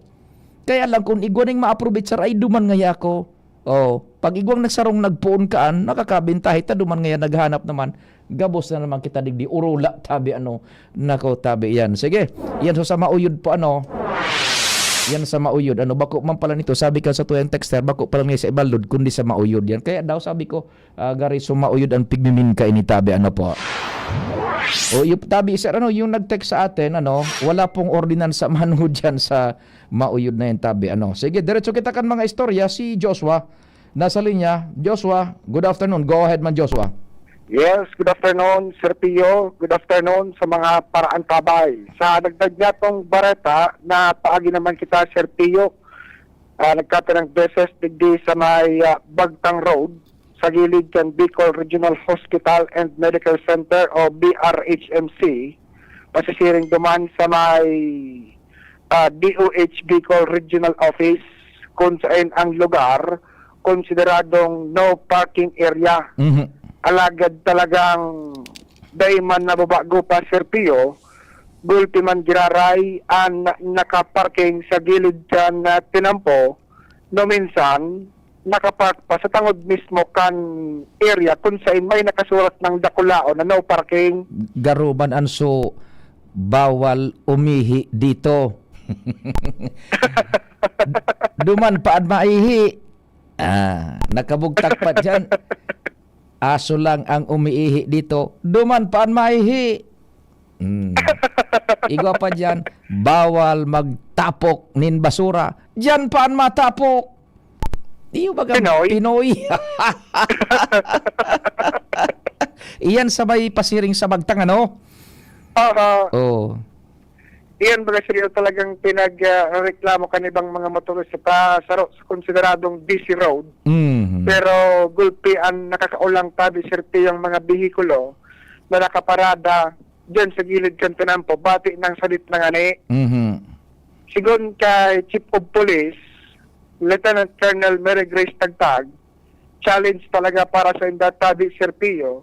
Kaya lang, kung igwa ning maaprobitsar, ay duman ngaya ako. Oh, pag igwang nagsarong nagpoon kaan, nakakabintahi ta duman ngayon naghanap naman. Gabos na naman kita digdi, urula, tabi, ano. Nako, tabi, yan. Sige, yan, so, sa Mauyod po, ano. Yan sa Mauyod, ano, bako man pala nito, sabi ka sa tuyang texter, bako pala niya sa Ibalod, kundi sa Mauyod yan. Kaya daw, sabi ko, ah, gari, so, Mauyod ang pigmimin ka ini, tabi, ano po. O, yung tabi, sir, ano, yung nag-text sa atin, ano, wala pong ordinansa manho dyan sa Mauyod na yan, tabi, ano. Sige, diretso kita kan mga istorya, si Joshua. Nasa linya. Joshua, good afternoon. Go ahead man, Joshua. Yes, good afternoon, Sir Pio. Good afternoon sa mga paraantabay. Sa dagdag niyatong bareta, napaagi naman kita, Sir Pio. Ah, nagkapirang beses digdi sa may, ah, Bagtang Road, sa gilid kan Bicol Regional Hospital and Medical Center o B R H M C, pasisiring duman sa may, ah, D O H Bicol Regional Office, kung saan ang lugar konsideradong no parking area. Mhm. Alagad talagang dai man nababago pa, Sir Pio, gulpi man giraray an nakaparking sa gilid kan, ah, tinampo, no minsan, nakapark pa sa tangod mismo kan area kung saan may nakasurat ng dakulaon na no parking. Garuman an so, bawal umihi dito. Duman pa an maihi. Ah, nakabugtak pa diyan. Aso lang ang umiihi dito. Duman pa an maihi. Hmm. Igwa pa diyan, bawal magtapok nin basura. Diyan pa an matapok. Iyo baga Pinoy? Pinoy. Iyan sa may pasiring sa Bagtang, ano? Aha. Oo. Iyan baga, Sir Pio, talagang pinag, ah, reklamo kan ibang mga motorista pa saro sa konsideradong busy road. Mhm. Pero gulpi an nakakaulang tabi, Sir Pio, ang mga behikulo na nakaparada diyan sa gilid kan tinampo, bati nang sadit na ngani. Mhm. Sigon kay Chief of Police, Lieutenant Colonel Mary Grace Tagtag, challenge talaga para sa inda tabi, Sir Pio,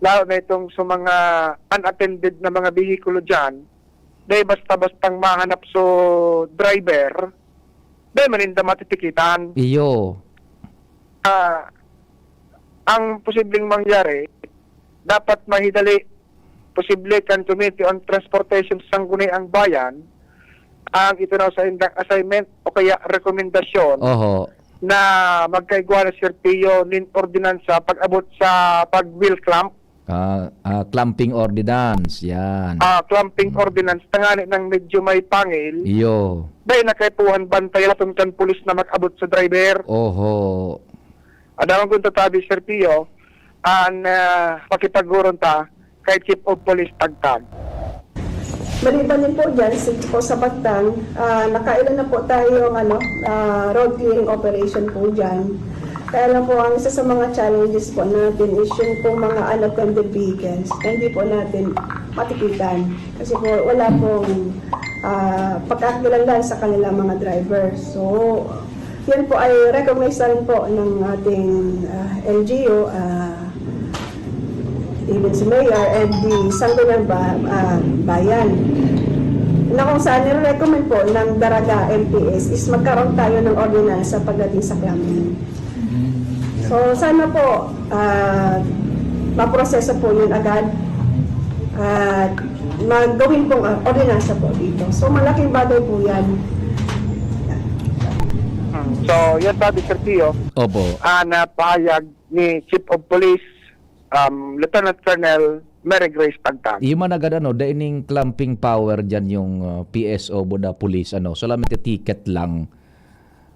lalo na itong sa mga unattended na mga behikulo diyan, dahil basta-bastang mahanap so driver, dahil maninda matitikitan. Iyo. Ah, ang posibleng mangyari, dapat mahidali, posible kan Committee on Transportation sa Sangguniang Bayan ang itinaw sa indang assignment o kaya rekomendasyon Oho. na magkaigwa na, Sir Pio, nin ordinansa pag-abot sa pag-wheel clamp. Ah, ah, clamping ordinance, yan. Ah, clamping Mm. ordinance, tangani nang medyo may pangil. Iyo. Dahil nakaipuhan bantay aton kan pulis na mag-abot sa driver. Oho. Adaman kong tatabi, Sir Pio, an, ah, pakipaghuron ta kay Chief of Police Tagtag. Maliban din po dyan, si, po sa Bagtang, ah, nakailan na po tayong, ano, ah, road clearing operation po dyan. Kaya lang po, ang isa sa mga challenges po natin is yung pong mga unattended vehicles. Hindi po natin matikitan. Kasi po, wala pong, ah, pagkakakilanlan sa kanilang mga driver. So, yan po ay recognize na rin po ng ating, ah, L G U, ah, even si Mayor and the Sangguniang Ba-, ah, Bayan, na kung saan nire-recommend po ng Daraga M P S is magkaroon tayo ng ordinansa pagdating sa clamping. So, sana po, ah, maproseso po yun agad at magawin pong, ah, ordinansa po dito. So, malaking bagay po yan. Hmm. So, yan sabi, Sir Pio, Opo. ah, na pahayag ni Chief of Police, um, Lieutenant Colonel Mary Grace Tagtag. Iyo man agad, ano, dai ning clamping power dyan yung, ah, P S O, buda police, ano, solamente ticket lang.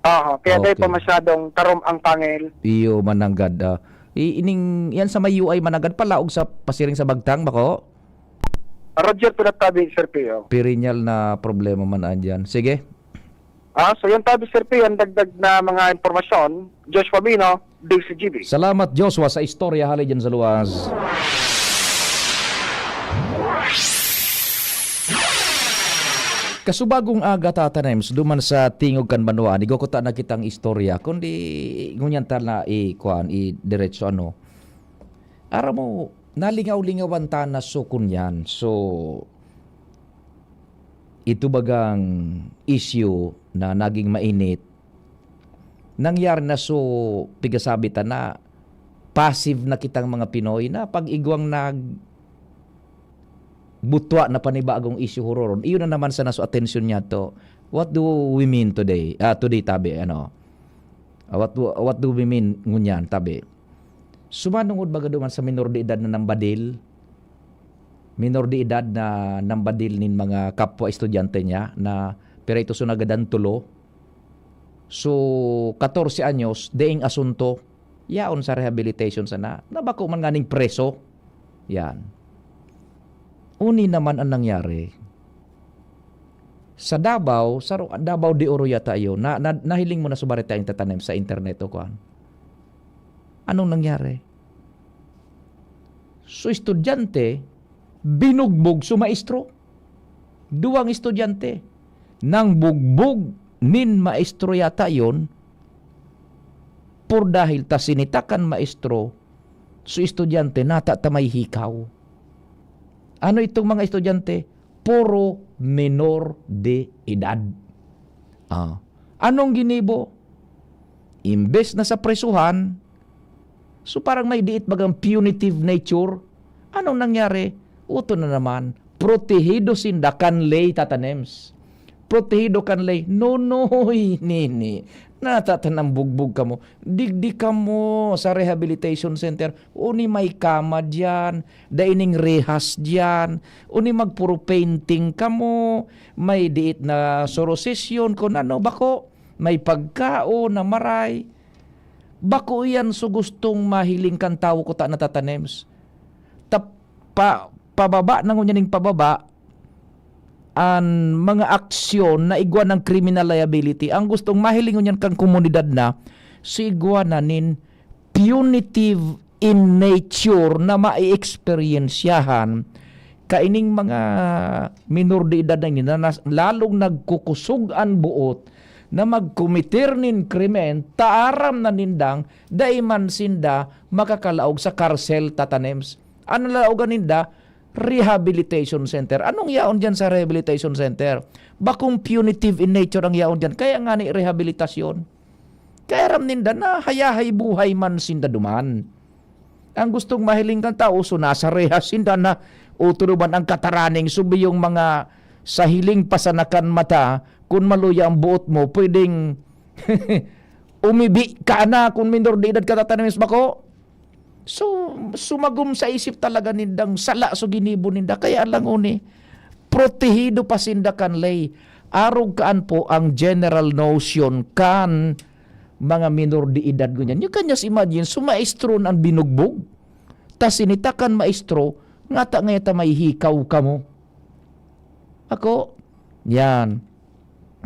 Aha, kaya dai pa Okay. masyadong tarom ang pangil. Iyo, mananggad. Ah. I-, ining, yan sa may U I, mananggad palaog sa pasiring sa Bagtang, bako? Roger po na tabi, Sir Pio. Perennial na problema man andyan. Sige. Ah, so yun tabi, Sir Pio, ang dagdag na mga impormasyon. Josh Fabino, D C G B. Salamat, Joshua, sa istorya hali dyan sa luwas. Kasubagong aga, Tata Nems, duman sa tingog kan banwa, nigo ko ta na kitang istorya, kundi ngunyan ta na i-, kuan, i-diretso, ano. Aram mo, nalingaw-lingawan ta na so kunyan. So, ito bagang issue na naging mainit, nangyari na so, pigasabi ta na, passive na kitang mga Pinoy na pag igwang nag butwa na panibagong issue huroron, iyon na naman sana so atensyon niya to. What do we mean today? Ah, today, tabi, ano? Ah, what do, what do we mean ngunyan, tabi? Sumanungod baga duman sa minor de edad na nambadil? Minor de edad na nambadil nin mga kapwa estudyante niya na pira ito so nagadan tulo. So, katorse anyos, daing asunto, yaon sa rehabilitation sana. Nabako man nganing preso. Yan. Uni naman ang nangyari. Sa Davao, sa Ro-, Davao de Oro yata yun. Na, na, nahiling mo na sa barita yung tatanim sa internet o kuan. Anong nangyari? So, estudyante, binugbog so maestro. Duwang estudyante. Nang bugbog nin maestro yata yon, por dahil ta sinitakan maestro, so estudyante, nata ta may hikaw. Ano itong mga estudyante? Puro menor de edad. Ah. Anong ginibo? Imbes na sa presuhan, so parang may diit bagang punitive nature. Anong nangyari? Uto na naman, protehido sinda kan ley, Tata Nems. Protehido kan ley. Nonoy, nini. Natatan ang bugbog kamo. Digdi kamo sa rehabilitation center. Uni may kama diyan. Daining rehas diyan. Uni magpuro painting kamo. May diit na sorosesyon, kung ano, bako. May pagkaon na maray. Bako iyan so gustong mahiling kan tawo ko ta na Tata Nems. Ta-, pa-, pababa na ngunyan ning pababa an mga aksyon na igwa ng criminal liability. Ang gustong mahiling ngunyan kan komunidad na, so igwa na nin punitive in nature na mai-eksperyensyahan kaining mga minor de edad na ini na nas-, lalong nagkukusog an buot na magkometer nin krimen, ta aram na nindang dai man sinda makakalaog sa karsel, Tata Nems. An nalaogan ninda, rehabilitation center. Anong yaon diyan sa rehabilitation center? Bakong punitive in nature ang yaon diyan. Kaya nga ni rehabilitasyon. Kaya aram ninda na hayahay buhay man sinda duman. Ang gustong mahiling kan tao, so nasa rehas sinda na uturuban ang kataraning subi yung mga sa hiling pasanakan mata, kun maluya ang buot mo, pwedeng umibi ka na kun minor de edad ka, Tata Nems, bako. So, sumagom sa isip talaga nindang sala so ginibo ninda. Kaya lang uni, protehido pa sinda kan ley. Arog kaan po ang general notion kan mga minor de edad ngunyan. You can just imagine, so maestro na an binugbog. Ta sinitakan maestro, ngata ngaya ta may hikaw kamo. Ako, yan.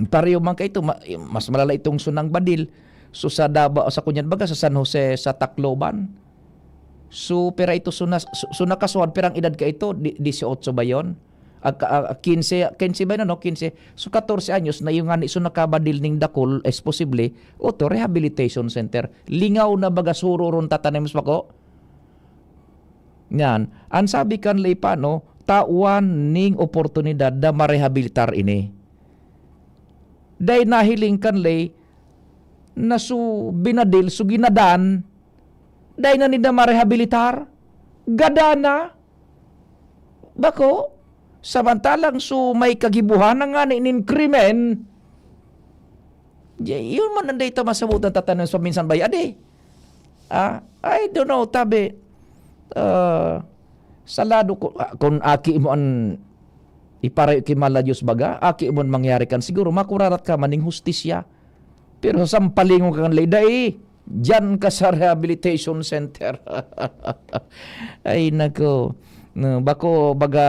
Pareho man kaito, ma-, mas malala itong sunang badil. So, sa Davao, sa kunyan baga, sa San Jose, sa Tacloban. So, pira ito, so, nas-, so, so nakasuhan, pirang edad ka ito? Di-, dieciocho ba yon? Ag-, ah, quince, quince ba yun, ano? Quince. So, katorse anyos na yung ngani, so nakabadil ning dakul, is posible, o to, rehabilitation center. Lingaw na baga, sururon, Tata Nems, bako. Nyan, an sabi kan ley pano, tawan ning oportunidad na marehabilitar ini. Dai nahiling kan ley na so binadil, so ginadan, dai na ninda marehabilitar. Gada na. Bako, samantalang so may kagibuhan na ngani nin krimen, di, yun man ang data masabutan, Tata Nems, paminsan bay, adi. Ah, I don't know, tabi. Ah, salado ko, ah, kung aki mo an iparayo ki Mala Diyos baga, aki mo an mangyari kan siguro, makurarat ka man ning hustisya. Pero sampalingon ka kan lay, dai, diyan ka sa rehabilitation center. Ay, nako. No, bako, baga,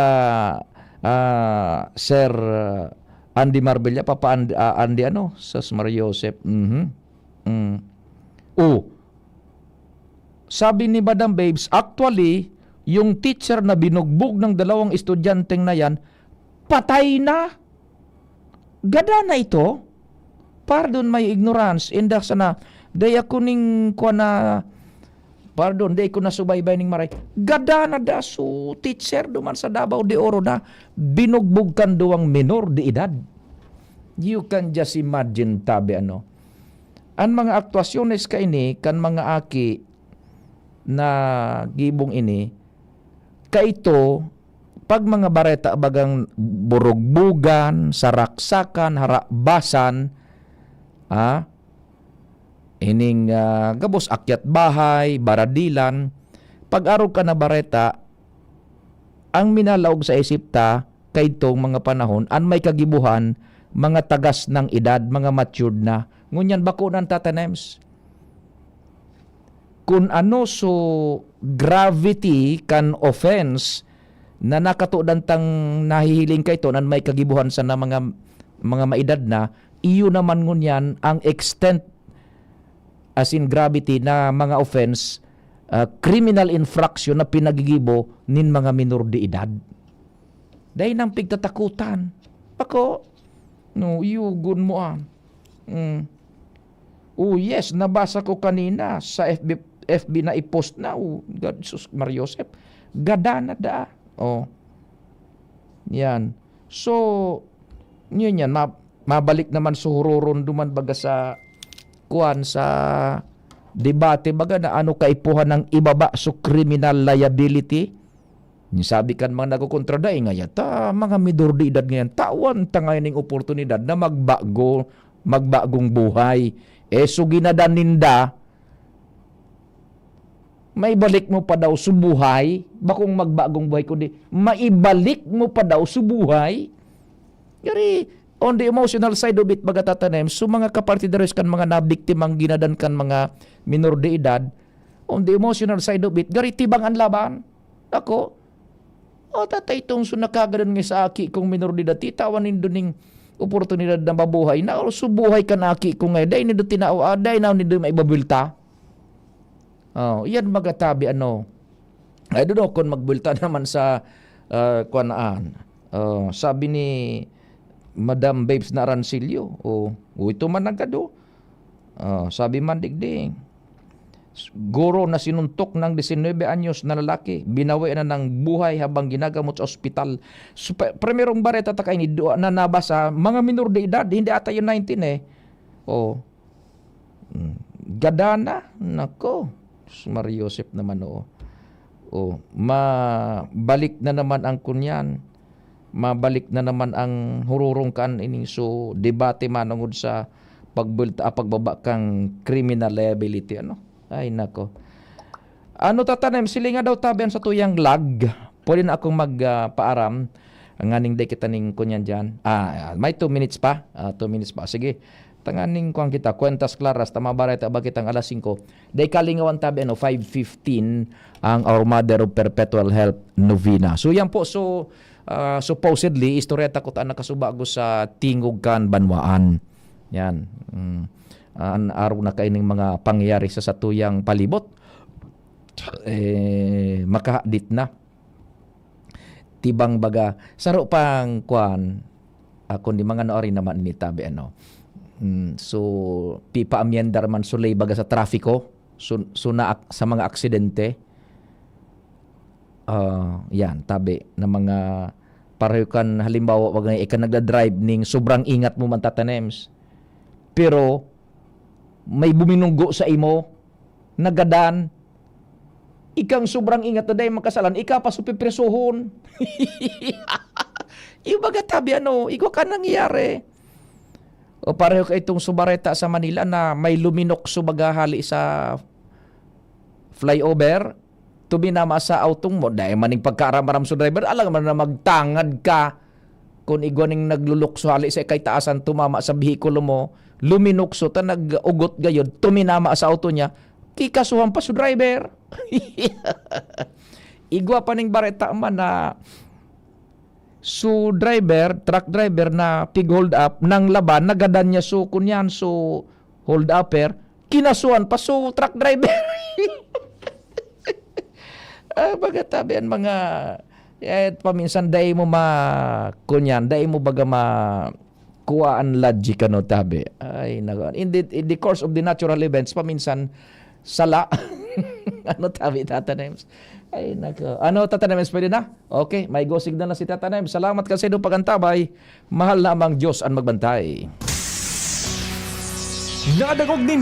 ah, Sir, ah, Andy Marbella, Papa And-, ah, Andy ano, Sas Mario Joseph. Mhm. Mm. Oh, sabi ni Madam Babes, actually, yung teacher na binugbog ng dalawang estudyanteng na yan, patay na. Gada na ito. Pardon my ignorance. Inda sana, dai ako ning kwa na, pardon, dai ko nasubaybay ning maray. Gada na da su teacher duman sa Davao de Oro na binugbog kan duwang minor de edad. You can just imagine, tabi ano. An mga aktuasyones kaini kan mga aki na gibong ini, kaito, pag mga bareta bagang burugbugan, saraksakan, harabasan, ah, ining, ah, gabos akyat bahay, baradilan, pag-arog ka na bareta, ang minalaog sa isip ta, kaitong mga panahon, an may kagibuhan, mga tagas ng edad, mga matured na. Ngunyan, bako nan tatanems. Kun ano so gravity kan offense na nakatodan tang nahihiling kaito nan may kagibuhan sana mga, mga maedad na, iyo naman ngunyan ang extent, as in gravity, na mga offense, ah, criminal infraction na pinagigibo nin mga minor de edad. Dai nang pigtatakutan. Bako, no, yugon mo, ah. Mm. Oh, yes, nabasa ko kanina sa F B, F B na i-post na. Oh, God, sus, Mario Joseph. Gada na da. Oh. Yan. So, yun yan. Ma-, mabalik naman suhuroron duman baga sa, kuwan, sa debate baga na ano kaipuhan ng ibaba so criminal liability. Sabi kan mga nagkokontra, "Dai ngaya ta mga minor de edad ngayan, tawan ta ngayon ning oportunidad na magbago, magbagong buhay." Eh, so ginadan ninda, maibalik mo pa daw sa buhay, bakong magbagong buhay, kundi maibalik mo pa daw sa buhay. Gari, on the emotional side of it, baga tatanem, so mga kapartidaryos kan mga nabiktimang ginadan kan mga minor de edad, on the emotional side of it, gari tibang an laban. Ako, o, tatay, itong so nakagadan nga sa aki kong minor de edad, titawan nindo ning oportunidad na mabuhay na, o, so buhay kan aki ko nga, dai nindo tinao, ah, dai na nindo maibabulta. Oh, iyan magatabi, ano. I don't know kung magbulta naman sa, ah, kuwan na, ah, sabi ni Madam Babes na Arancillo, o, o, ito man nagkado. Ah, sabi man digdi, guro na sinuntok ng disinuybe anyos na lalaki, binawian na ng buhay habang ginagamot sa ospital. So, pa-, primerong bareta ta kaini, dua na nabasa, mga minor de edad, hindi ata yun nineteen eh. Oh. Mm. Gadana, nako. Sus, Maria Joseph naman, oo. Oh, mabalik na naman ang kunyan. Mabalik na naman ang hururong kan ining so debate manungod sa pagbulta, ah, pagbaba kan criminal liability, ano? Ay, nako. Ano, tatanem, silinga daw tabi an satuyang lag. Pwede na akong mag, ah, paaram. Nganing day kita ning kunyan diyan. Ah, may two minutes pa. Ah, two minutes pa. Sige. Tanganing kuwan kita, kwentas klaras, tama ba reta ba kitang alas singko? Day kalingawan tabi, ano, five fifteen ang Our Mother of Perpetual Help Novena. So, yan po. So, ah, supposedly, istorya ta kuta nakasubago sa tingog kan banwaan. Yan. Mm. An araw na kaining mga pangyayari sa satuyang palibot. Eh, makahadit na. Tibang baga, saro pang kuwan, ah, kundi mga naori naman ini tabi, ano. Mm, so, pipaamyendar man sulay baga sa trafiko, so, so na ak-, sa mga aksidente. Ah, yan, tabi, na mga pareho kan, halimbawa, wag na ika nagda-drive ning sobrang ingat mo man, Tata Nems. Pero, may buminunggo sa imo, nagadan, ikang sobrang ingat na dahil makasalan, ika pa so pipresohon. Yung baga tabi, ano, igwa ka nangyayari. O pareho ka itong subareta sa Manila na may luminok subaga hali sa flyover, tuminama sa autong mo, dahil maning pagkaaram-aram sa driver, alam mo na magtangad ka. Kun igwa ning naglulukso hali sa ikay taasan, tumama sa behikulo mo, luminukso ta nag-ugot gayod, tuminama sa auto niya, kikasuhan pa su driver. Igwa pa ning bareta man na su driver, truck driver na pig-hold up, nang laban, nagadan niya su, kunyan, su hold upper, kinasuhan pa su truck driver. Ah, baga tabi an mga, eh, paminsan dai mo ma-, kunyan, dai mo baga ma-, kuha an logic, ano, tabi. Ay, nako. In the, in the course of the natural events, paminsan, sala. Ano, tabi, Tata Nems? Ay, nako. Ano, Tata Nems, pwede na? Okay, may go signal na si Tata Nems. Salamat kasi doon pagantabay. Mahal na amang Diyos an magbantay. Nadangog nin